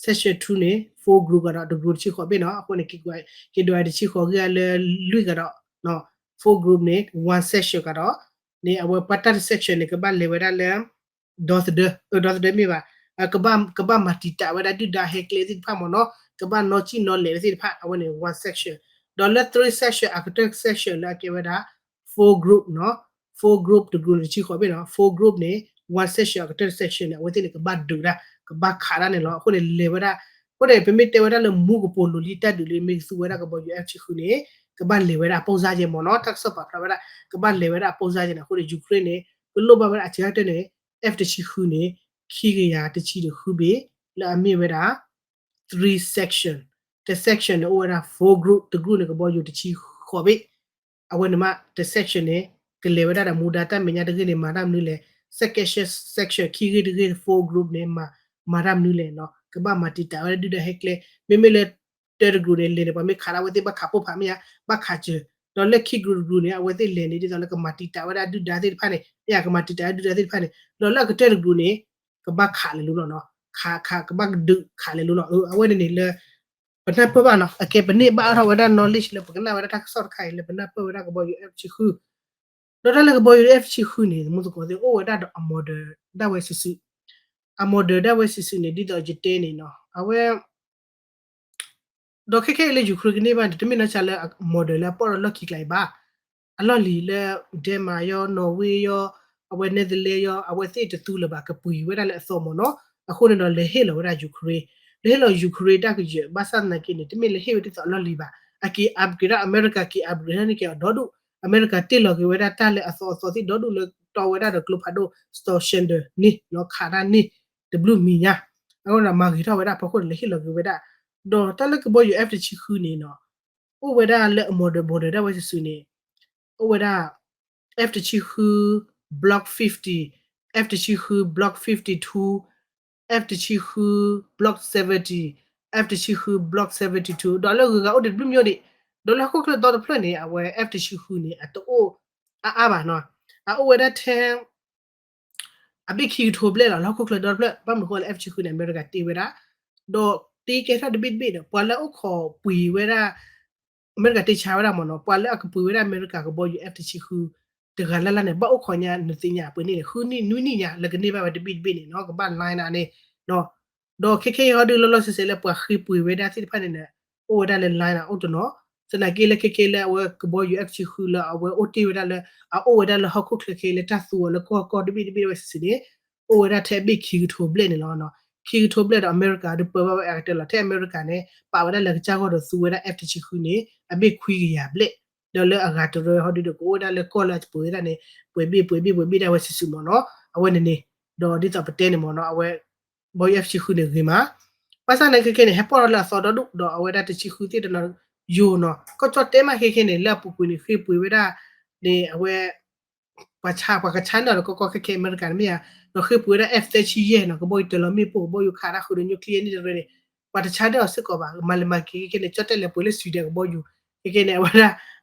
section two န့ၣ် four group ကဒီး တ group တဆံဃိးဘ့ၣ်နီၤ. အဃိန့ၣ် က့ၤဒွးတဆံဃိး ဂ့ၢ်အါလၢလွံၢ်ကဒီး four group န့ၣ် one section ကဒီး န့ၣ် အဝဲပှၤတၢ်တ section န့ၣ် ကဘၣ်လဲၤဝဲဒၣ်လၢ ဒီသဒၢ, ဒီသဒၢမ့ၢ်ဘၣ်, ကဘၣ်မၤတံာ်တာ်ဝဲဒၣ်ဒုၣ်ဒါဟဲကျဲသ့ၣ်တဖၣ်မ့ၢ်နီၤ, ကဘၣ်နီၣ်ကံၣ်နီၣ်လဲၢ်ဝဲသ့ၣ်တဖၣ်, အဝဲန့ၣ် one section. ဒီးလၢ three section အကတၢၢ် section လၢအကဲဝဲဒၣ် four group နီၤ, four group တ group န့ၣ် တဆံဃိးဘ့ၣ်နီၤ, four group န့ၣ် one section အကတၢၢ် section န့ၣ် အဝဲသ့ၣ်န့ၣ် ကဘၣ်ဒုးဒၣ်, ကဘၣ်ခးဒၣ်န့ၣ်လီၤ. အဃိန့ၣ် လဲၤဝဲဒၣ်, အဃိန့ၣ် ပမ့ၢ်တဲဝဲဒၣ်လၢမူကပိာ်လိၤလံတၢ်ဒုးလံ မ့ၢ်သူဝဲဒၣ်ကဘီယူၤ F တဆံဃုန့ၣ် ကဘၣ်လဲၤဝဲဒၣ်အပိၢ်စါယဲမ့ၢ်နီၤ, တၢ်ကစီၣ်ပာ်ဖျါဝဲဒၣ် ကဘၣ်လဲၤဝဲဒၣ်အပိၢ်စါယဲန့ၣ်. အဃိန့ၣ် Ukraine န့ၣ် ကလိၣ်ဘၣ်ဝဲဒၣ်အစှၤကတၢၢ်န့ၣ် F တဆံဃုန့ၣ် ခံကယၤတဆံဒီးဃုဘ့ၣ် လၢအမ့ၢ်ဝဲဒၣ် three section, တ section န့ၣ် အိၣ်ဝဲဒၣ် four group, တ group န့ၣ် ကဘီယူၤတဆံဃိးဘ့ၣ်, အဝဲန့ၣ်မး တ section န့ၣ် ကလဲၤဝဲဒၣ်ဒီးမူဒါတၢ်မဲာ်ညါတဂ့ၢ်န့ၣ် မၤတၢ်မနုၤလဲၣ်, second section ခံဂ့ၢ်တဂ့ၢ် four group န့ၣ် မၤတၢ်မနုၤလဲၣ်နီၤ, ကဘၣ်မၤတံာ်တာ်ဝဲဒၣ်ဒုၣ်ဒါဟဲကျဲ, မ့မ့ၢ်လၢ တၢ်တ group န့ၣ် လဲၤန့ၣ် ပှၤမ့ၢ်ခးဒၣ်အဝဲသ့ၣ်ဘၣ်ခးပိၢ်ဖးမ့ၢ်ဧါ, ဘၣ်ခးစၢၤ, ဒီးလၢခံ group တ group န့ၣ် အဝဲသ့ၣ်လဲၤန့ၣ် ဒ်သိးလၢကမၤတံာ်တာ်ဝဲဒၣ်ဒုၣ်ဒါသ့ၣ်တဖၣ်န့ၣ် မ့ၢ်ဧါ, ကမၤတံာ်တာ်ဝဲဒၣ်ဒုၣ်ဒါသ့ၣ်တဖၣ်န့ၣ်, ဒီးလၢအကတၢၢ်တ group န့ၣ် ကဘၣ်ခးလဲၤလိၤလီၤနီၤ, ခး ခး ကဘၣ်ဒုးခးလဲၤလိၤလီၤ. အဝဲန့ၣ်န့ၣ်လၢ ပနၢ်ပၢၢ်ဘၣ်နီၤ, အကဲပန့ၢ်ဘၣ်ထီၣ်ဝဲဒၣ် knowledge လၢပကနၣ်ဝဲဒၣ်တၢ်ကစီၣ်တခါအံၤ လၢပနၢ်ပၢၢ်ဝဲဒၣ်ကဘီယူၤ F တဆံဃု, ဒီးတၢ်လၢကဘီယူၤ F တဆံဃုန့ၣ် မူသကိးသ့ၣ် အိၣ်ဝဲဒၣ်ဒီးအ model ဒၣ်ဝဲစုာ်စုာ်, အ model ဒၣ်ဝဲစုာ်စုာ်န့ၣ် ဒ်သိးယတဲန့ၣ်နီၤ, အဝဲ ဒီးခဲခဲအံၤလၢ Ukraine ကန့ၢ်ဘၣ်န့ၣ် တမ့ၢ်နီၢ်ဆါလၢ model လၢအပီၣ်ဒီးလီၢ်ခံကျါအံၤဘၣ်, အလီၢ်လံၤလၢ Denmark ယီၤ Norway ယီၤ, အဝဲ Netherlands ယီၤ, အဝဲသ့ၣ်တသူလၢၤဘၣ် ကပှ့ၤဝဲဒၣ်လၢအသီမ့ၢ်နီၤ. အဃိန့ၣ်ဒီး လဲၤဟ့ၣ်လီၤဝဲဒၣ် Ukraine, လဲၤဟ့ၣ်လီၤ Ukraine တၢ်ကယၢၤ ဘၣ်ဆၣ်သနာ်က့န့ၣ် တမ့ၢ်လၢဟ့ၣ်ဝဲဒ်သိးအလီၢ်လံၤဘၣ်, အက့ၤ upgrade ဒၣ် အမဲရကၤက့ၤ upgrade ဒၣ်န့ၢ်က့ၤအီၤဒီဒူၣ်, အမဲရကၤတ့ၢ်လီၤက့ၤဝဲဒၣ်တၢ်လၢအသီအသီသ့ၣ်ဒီဒူၣ်လၢတီဝဲဒၣ်ဒီးကျိဖးဒိၣ် Storm Shadow န့ၣ်နီၤ, ခးတၢ်န့ၣ် တဘျုးမံၤညါ, အဃိဒီးမၤဂ့ၤထီၣ်ဝဲဒၣ်အဖီခိၣ်န့ၣ် လဲၤဟ့ၣ်လီၤက့ၤဝဲဒၣ်, ဒီးတၢ်လၢကဘီယူၤ F တဆံဃုန့ၣ်နီၤ, အိၣ်ဝဲဒၣ်လၢအ model model ဒၣ်ဝဲစုာ်စုာ်န့ၣ်, အိၣ်ဝဲဒၣ် F တဆံဃု Block fifty, F တဆံဃု Block fifty-two, F တဆံဃု Block seventy, F တဆံဃု Block seventy-two ဒီးလၢဂုၤဂၤအိၣ်ဒံးတဘျုးမံၤဒံး, ဒီးလၢဟီၣ်ခိၣ်ချၢဒီတဖျၢၣ်န့ၣ် အဝဲ F တဆံဃုန့ၣ် အတအိၣ်အါအါဘၣ်နီၤ, အအိၣ်ဝဲဒၣ်ထဲ အဘ့ၣ်ခံကထိဘျဲၣ်လီၤ လၢဟီၣ်ခိၣ်ချၢဒီတဖျၢၣ်, ဘၣ်မနုၤဃိလၢ F တဆံဃုန့ၣ် အမဲရကၤတ့ဝဲဒၣ်, ဒီးတ့ကဲထီၣ်တဘ့ၣ်တဘ့ၣ်ဒီး ပှၤလၢအအိၣ်ခိးပှ့ၤဝဲဒၣ် အမဲရကၤတ့ဆါဝဲဒၣ်မ့ၢ်နီၤ, ပှၤလၢအကပှ့ၤဝဲဒၣ်အမဲရကၤကဘီယူၤ F တဆံဃု တဂၤလၢ်လၢ်န့ၣ် ဘၣ်အိၣ်ခိးညါ နသ့ၣ်ညါ ပှ့ၤန့ၢ်န့ၣ် ဃုနံၣ်နွံနံၣ်ညါ လၢကန့ၢ်ဘၣ်ဝဲတဘ့ၣ်တဘ့ၣ်န့ၣ်နီၤ, ကဘၣ် line န့ၣ်, ဒီးခဲခဲအံၤဟီဒုးလီၤလီၤဆဲးဆဲးလၢပှၤဃ့ပှ့ၤဝဲဒၣ်သ့ၣ်တဖၣ်န့ၣ် အိၣ်ဝဲဒၣ်လၢ line န့ၣ် အိၣ်တနီၤ, သနာ်က့လၢခဲခဲလၢအဝဲကဘီယူၤ F တဆံဃုလၢအဝဲအိၣ်တ့ၢ်ဝဲဒၣ်လၢ အအိၣ်ဝဲဒၣ်လၢဟီၣ်ခိၣ်ချၢခဲလၢတၢ်သူအီၤလၢကီၢ်ကီၢ်တဘ့ၣ်တဘ့ၣ်ဝဲစုာ်စုာ်န့ၣ် အိၣ်ဝဲဒၣ်ထဲအဘ့ၣ်ခံကထိဘျဲၣ်န့ၣ်လီၤ. ခံကထိဘျဲၣ်ဒီးအမဲရကၤဒုးပၢဘၣ်ဝဲအကတၢၢ်လီၤ. ထဲအမဲရကၤန့ၣ် ပာ်ဝဲဒၣ်လၢကစၢ်ဂီၢ်ဒီးသူဝဲဒၣ် F တဆံဃုန့ၣ် အဘ့ၣ်ခွံကယၤဘျဲၣ်, ဒီးလၢအဂၤတရၢဟီဒုးဒီးကအိၣ်ဝဲဒၣ်လၢကီၢ်လၢအပှ့ၤဝဲဒၣ်န့ၣ် ပှဲၤဘ့ၣ်ပှဲၤဘ့ၣ်ပှဲၤဘ့ၣ်ဒၣ်ဝဲစုာ်စုာ်မ့ၢ်နီၤ, အဝဲန့ၣ်န့ၣ်, ဒီးဒ်သိးပတဲန့ၣ်မ့ၢ်နီၤ အဝဲ ဘီယူၤ F တဆံဃုန့ၣ်ဂ့ၤမး, ဘၣ်ဆၣ်န့ၣ်ခဲခဲန့ၣ် ဟဲပီၣ်ထီၣ်လၢအသီဒီဒူၣ်ဒီးအဝဲဒၣ်တဆံဃုသ့ၣ်တနီၤယိာ်နီၤ, ကီၢ်ကၠီၣ်တဲမးခဲခဲန့ၣ် လၢအပူၤကွံာ်န့ၣ် ဃ့ပှ့ၤဝဲဒၣ်န့ၣ် အဝဲ ပှၤဆါ ပှၤကဆါန့ၢ်အီၤဒီးကီကီခဲခဲ အမဲရကၤန့ၣ်မ့ၢ်ဧါ, ဒီးဃ့ပှ့ၤဝဲဒၣ် F သၢဆံယဲၢ်နီၤ, ကဘီယူၤတၢၤလီၤမ့ၣ်ပိၢ် ကဘီယူၤခးတၢ်ဃုာ်ဒီး nuclear န့ၣ်တရၢန့ၣ်, ပှၤတဆါန့ၢ်အီၤစ့ၢ်ကီးဘၣ်, မၤလဲၤမၤက့ၤခဲခဲန့ၣ် ကၠီၣ်တဲၣ်လဲၤပှ့ၤလၢ Sweden ကဘီယူၤ, ခဲခဲန့ၣ် အဝဲဒၣ်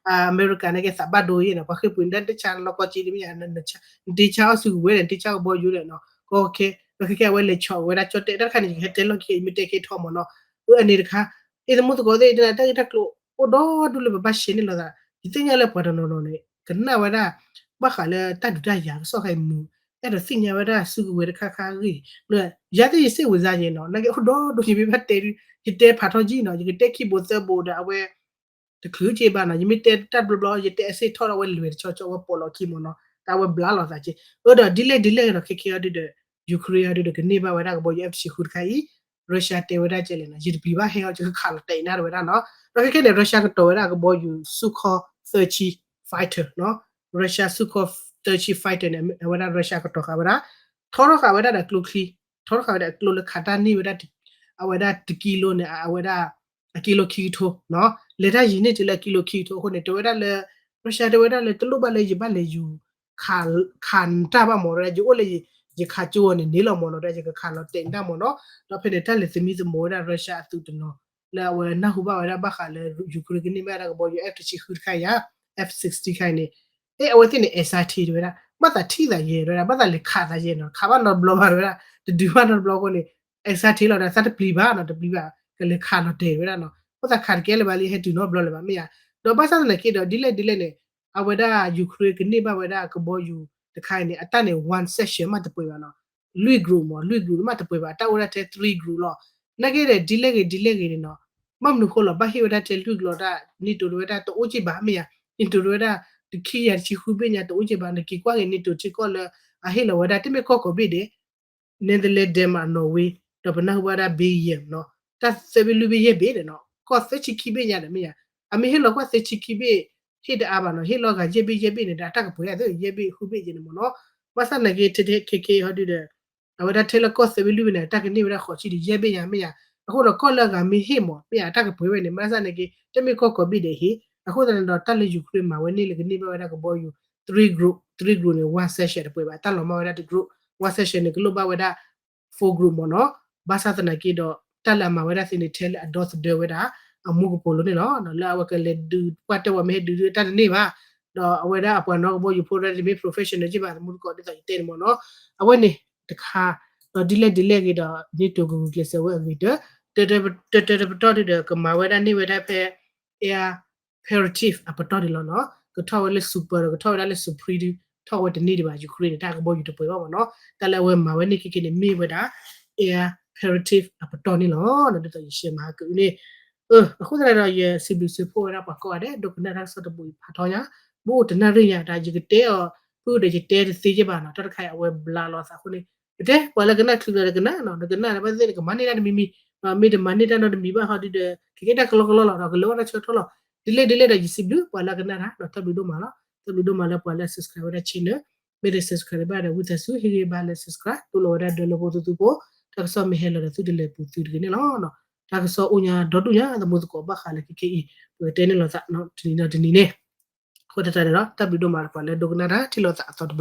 အမဲရကၤန့ၣ်က့ၤသးဘၣ်ဒိယဲၢ်နီၤ, ပှၤဃ့ပှ့ၤန့ၣ်တၢ်တဆါလီၤကီက့ၤတမ့ၢ်ဧါ, နတ့ဆါအီၣ်စုကဝဲၤန့ၣ် နတ့ဆါကဘီယူၤဒီးနီၤ, ကီခဲ, ဒီးခဲခဲအဝဲလဲၤဆီၣ်ဝဲဒၣ်ကၠီၣ်တဲၣ် တၢ်တခါန့ၣ် ယကဟဲတဲလီၢ်ခံ ယမ့ၢ်တဲကဲထီၣ်မ့ၢ်နီၤ, အၢ အန့ၣ်တခါ အ့ၣ် သမူသကိးသ့ၣ် တၢ်ဂ့ၢ်တၢ်ကျိၤအိၣ်ဒီဒူၣ်လၢပဘၣ်ရှဲန့ၣ်လိာ်သး, ယသ့ၣ်ညါလၢပှၤတနီၤနီၤန့ၣ် ကနၣ်ဝဲဒၣ် ဘၣ်ဃးလၢတၢ်ဒုးတၢ်ယၤကစီၣ်ခါအံၤမုာ်, အဲၣ်ဒိးသ့ၣ်ညါဝဲဒၣ်စုကဝဲၤတခါခါအဂ့ၢ်, ယၤသ့ၣ်ယစ့ၣ်ဝံၤစါယဲနီၤ, နာ်က့အိၣ်ဒီဒူၣ် ယမ့ၢ်ဘၣ်တဲဒုး ယတဲဖးထီၣ်ကံနီၤ, ယကတဲခံဘိသၢဘိဒီးအဝဲ တချုးက့ဘၣ်နီၤ, ယမ့ၢ်တဲတၢ်တဘျီဘျီ ယတဲအစ့ၣ်ထီၣ်ဒီးအဝဲလွဲၢ်တဆီဆီ အဝဲပိာ်လီၤခံမ့ၢ်နီၤ, တၢ်အဝဲဘျါလိာ်သးက့, အၢ ဒီးဒ်လဲၣ်ဒ်လဲၣ်နီၤ, ခဲခဲအံၤဒုးဒီး Ukraine အဒုဒီးကန့ၢ်ဘၣ်ဝဲဒၣ်ကဘီယူၤ F တဆံဃုတခါအံၤ Russia တဲဝဲဒၣ်ကဲလဲၣ်နီၤ ယတပျံၤဘၣ် ဟဲအီၤယကခးလီၤတဲာ်နၢ်တဝဲဒၣ်နီၤ. ဒီးခဲခဲန့ၣ် Russia ကတီၤဝဲဒၣ်ကဘီယူၤ Sukhoi thirty fighter နီၤ Russia Sukhoi thirty fighter န့ၣ် အဝဲဒၣ် Russia ကတီၤဃာ်ဝဲဒၣ် ထီထီၣ်ဃာ်ဝဲဒၣ်ဒီးကျိချံ ထီထီၣ်ဃာ်ဝဲဒၣ်အကျိလၢခးတၢ်န့ၢ်ဝဲဒၣ် အဝဲဒၣ်တကံလိန့ၣ် အဝဲဒၣ် အကံလိခံကထိနီၤ လဲၤတၢ်ယံၤန့ၢ်တုၤလၢအကံလိခံကထိအဃိန့ၣ် တဲဝဲဒၣ်လၢ Russia တဲဝဲဒၣ်လၢတလိၣ်ဘၣ်လၢယဘၣ်လဲၤယူၤ ခးတၢ်ဘၣ်မၢ် တဲဝဲဒၣ် ယအိၣ်လၢ ယခးကၠိအီၤန့ၣ်န့ၣ်လီၤမၢ်နီၤ ဒီးယကခးလီၤတဲာ်နၢ်မၢ်နီၤ ဒီးဖဲန့ၣ် တၢ်လဲၤသမံသမိးဝဲဒၣ် Russia အသုးတနီၤ လၢအဝဲနၢ်ဟူဘၣ်ဝဲဒၣ်ဘၣ်ဃးလၢ Ukraine ကန့ၢ်ဘၣ်ဒၣ်ကဘီယူၤ F တဆံဃုတခါအံၤ F sixty တခါအံၤန့ၣ် အဲ အဝဲသ့ၣ်န့ၣ် excited တဲဝဲဒၣ် ဘၣ်သးထံၣ်သးယဲၢ်တဲဝဲဒၣ် ဘၣ်သးလဲၤခးသးယဲၢ်နီၤ ခးဘၣ်နီတဘျီဘၣ်တဲဝဲဒၣ် တဒုးဘၣ်နီတဘျီအဃိန့ၣ် excited လီၤဒီး သးတပျံၤဘၣ်နီၤ တပျံၤဘၣ် ကလဲၤခးလီၤတဲာ်တဲဝဲဒၣ်နီၤ ဘၣ်သးခးတကဲလၢၤဘၣ်လံ ဟဲတုၤနီတဘျီလၢၤဘၣ်မ့ၢ်ဧါ ဒီးဘၣ်ဆၣ်သနာ်က့ဒီး ဒ်လဲၣ်ဒ်လဲၣ်န့ၣ် အဝဲဒၣ် Ukraine ကန့ၢ်ဘၣ်ဝဲဒၣ်ကဘီယူၤတခါအံၤန့ၣ် အတၢ်န့ၣ် one session မးတပှဲၤဘၣ်နီၤ လွံၢ် group မး လွံၢ် group မးတပှဲၤဘၣ် တၢ်အိၣ်ဝဲဒၣ်ထဲ three group လီၤ နာ်က့ဒီး ဒ်လဲၣ်ဂ့ၤ ဒ်လဲၣ်ဂ့ၤန့ၣ်နီၤ ဘၣ်မနုၤဃိလီၤ ဘၣ်ဟ့ၣ်ဝဲဒၣ်ထဲလွံၢ် group တၢ် NATO တဲဝဲဒၣ်တအိၣ်က့ၢ်ဘၣ်မ့ၢ်ဧါ NATO တဲဝဲဒၣ် တခံကယၤတဆံဃုဘ့ၣ်ညါတအိၣ်က့ၢ်ဘၣ် နက့ၤကွၢ်က့ၤ NATO ထံကီၢ်လၢ အဟ့ၣ်လီၤဝဲဒၣ် တမ့ၢ်ကီၢ်ကိးဘ့ၣ်ဒဲး Netherlands Denmark Norway ဒီးပနၢ်ဟူဘၣ်ဝဲဒၣ် Belgium နီၤ တၢ်သၢဘ့ၣ်လွံၢ်ဘ့ၣ်ယဲၢ်ဘ့ၣ်ဒီးနီၤ ကီၢ်သၢဆံခံဘ့ၣ်ညါဒီးမ့ၢ်ဧါ အမ့ၢ်ဟ့ၣ်လီၤကွၢ်သၢဆံခံဘ့ၣ် ဟ့ၣ်တအါဘၣ်နီၤ ဟ့ၣ်လီၤဂၤယဲၢ်ဘ့ၣ်ယဲၢ်ဘ့ၣ်န့ၣ်ဒီး အတၢ်ကပှဲၤအသး ယဲၢ်ဘ့ၣ်ဃုဘ့ၣ်ယဲၢ်န့ၣ်မ့ၢ်နီၤ ဘၣ်ဆၣ်သနာ်က့ ထဲထဲခဲခဲဟီဒုဒီး အဝဲဒၣ်ထဲလၢကီၢ်သၢဘ့ၣ်လွံၢ်ဘ့ၣ်န့ၣ် တၢ်ကန့ၢ်ဝဲဒၣ်ဃိးဆံဒီးယဲၢ်ဘ့ၣ်ညါမ့ၢ်ဧါ အဃိဒီးကီၢ်လၢအဂၤမ့ၢ်ဟ့ၣ်မး မ့ၢ်ဧါ တၢ်ကပှဲၤဝဲန့ၣ် ဘၣ်ဆၣ်သနာ်က့ တမ့ၢ်ကီၢ်ကိးဘ့ၣ်ဒဲးဟ့ၣ် အဃိသတးန့ၣ်ဒီး တၢ်လၢ Ukraine မၤဝဲန့ၢ်လၢကန့ၢ်ဘၣ်ဝဲဒၣ်ကဘီယူၤ three group three group န့ၣ် one session တပှဲၤဘၣ် တၢ်လီၤမၢ်ဝဲဒၣ်တ group one session န့ၣ် ကလိၣ်ဘၣ်ဝဲဒၣ် four group မ့ၢ်နီၤ ဘၣ်ဆၣ်သနာ်က့ဒီး တၢ်လၢအမၤဝဲဒၣ်သ့န့ၣ် ထဲလၢအဒီသဒၢဝဲဒၣ် အမူကပိာ်လိၤန့ၣ်လီၤ လၢအဝဲကလဲၤဒုးပှၢ်တဲဝဲမ့ၢ်ဟဲဒုးဒုးတၢ်တန့ၢ်ဘၣ် ဒီးအဝဲဒၣ်အပှၤနီၣ်ကဘီယူၤဖိဒၣ်တမ့ၢ် professional က့ၢ်ဘၣ် သမူတကိးဒ်သိးယတဲန့ၣ်မ့ၢ်နီၤ အဝဲန့ၣ်တခါ ဒီးဒ်လဲၣ်ဒ်လဲၣ်ဂ့ၤဒီး NATO ကဂုာ်ကျဲးစၢးဝဲအဂ့ၤတၢၢ် တၢတၢတပတီၢ်ဒုဒီး ကမၤဝဲဒၣ်န့ၢ်ဝဲဒၣ်ဖဲ air parity အပတီၢ်န့ၣ်လီၤနီၤ ကထီၣ်ဝဲလၢ super ဒီးကထီၣ်ဝဲဒၣ်လၢ Sukhoi ဒု ထီၣ်ဝဲတန့ၢ်ဒံးဘၣ် Ukraine န့ၣ် တၢ်ကဘီယူၤတပှဲၤဘၣ်မ့ၢ်နီၤ တၢ်လၢအဝဲမၤဝဲန့ၢ်ခဲခဲန့ၣ် မ့ၢ်ဝဲဒၣ် air parity အပတီၢ်န့ၣ်လီၤ ဒ်သိးယရှဲမၤဟးကအုန့ၣ် အဃိသတးဒီး ယစံးဘျုးစံးဖှိၣ်ဝဲဒၣ်ပှၤကိးဂၤဒဲး ဒိကနၣ်တၢ်ကစီၣ်တဘိအံၤဖးထီညါ ဘၣ်အိၣ်တနၣ်ရံၣ်ညါ တၢ်ယကတဲအီၤ ဖုဒီးယတဲတသ့က့ၢ်ဘၣ်နီၤ တၢ်တခါအံၤအဝဲဘျါလီၤသးအဃိန့ၣ် ပတဲပှၤလၢကနၣ်ချုးလီၤဒီးကနၣ်နီၤ နကနၣ်ဒီးဘၣ်သ့ၣ်နကမၤန့ၢ်တၢ်တမံၤမံၤ မ့ၢ်တမၤန့ၢ်တၢ်နီတမံၤဘၣ်ဟီဒုဒီး ကကဲတၢ်ကလီကလီလီၤ ဒီးကလၢအီၣ်တၢ်ဆၢထီၣ်လီၤ ဒ်လဲၣ်ဒ်လဲၣ်ဒီးယစံးဘျုးပှၤလၢအကနၣ်တၢ် ဒီးတၢ်ဘျုးဒိၣ်မးလီၤ တၢ်ဘျုးဒိၣ်မးလၢပှၤလၢအ subscribe ဝဲဒၣ် channel မ့ၢ်တ subscribe ဘၣ်ဒီးဝံသးစူၤ ဟ့ၣ်ဂံၢ်ဘါလၢ subscribe တိၢ်လီၤဝဲဒၣ်ဒၢလၢဖိသူသူဖိ တၢ်ကစီၣ်မ့ၢ်ဟဲလီၤဒီးသုတလဲၤပူၤသုတဂ့ၤန့ၣ်လီၤ တၢ်ကစီၣ်အိၣ်ညါဒီဒူၣ်ညါ သမူသကိးဘၣ်ဃးလၢခဲခဲအံၤ ပကတဲန့ၢ်လိာ်သးတနံၤဒီးတနံၤန့ၣ် အဃိသတးန့ၣ်ဒီး တၢ်ဘျုးဒိၣ်မးလၢပှၤလၢဒိကနၣ်တၢ်ထံၣ်လိာ်သးအသီတဘျီ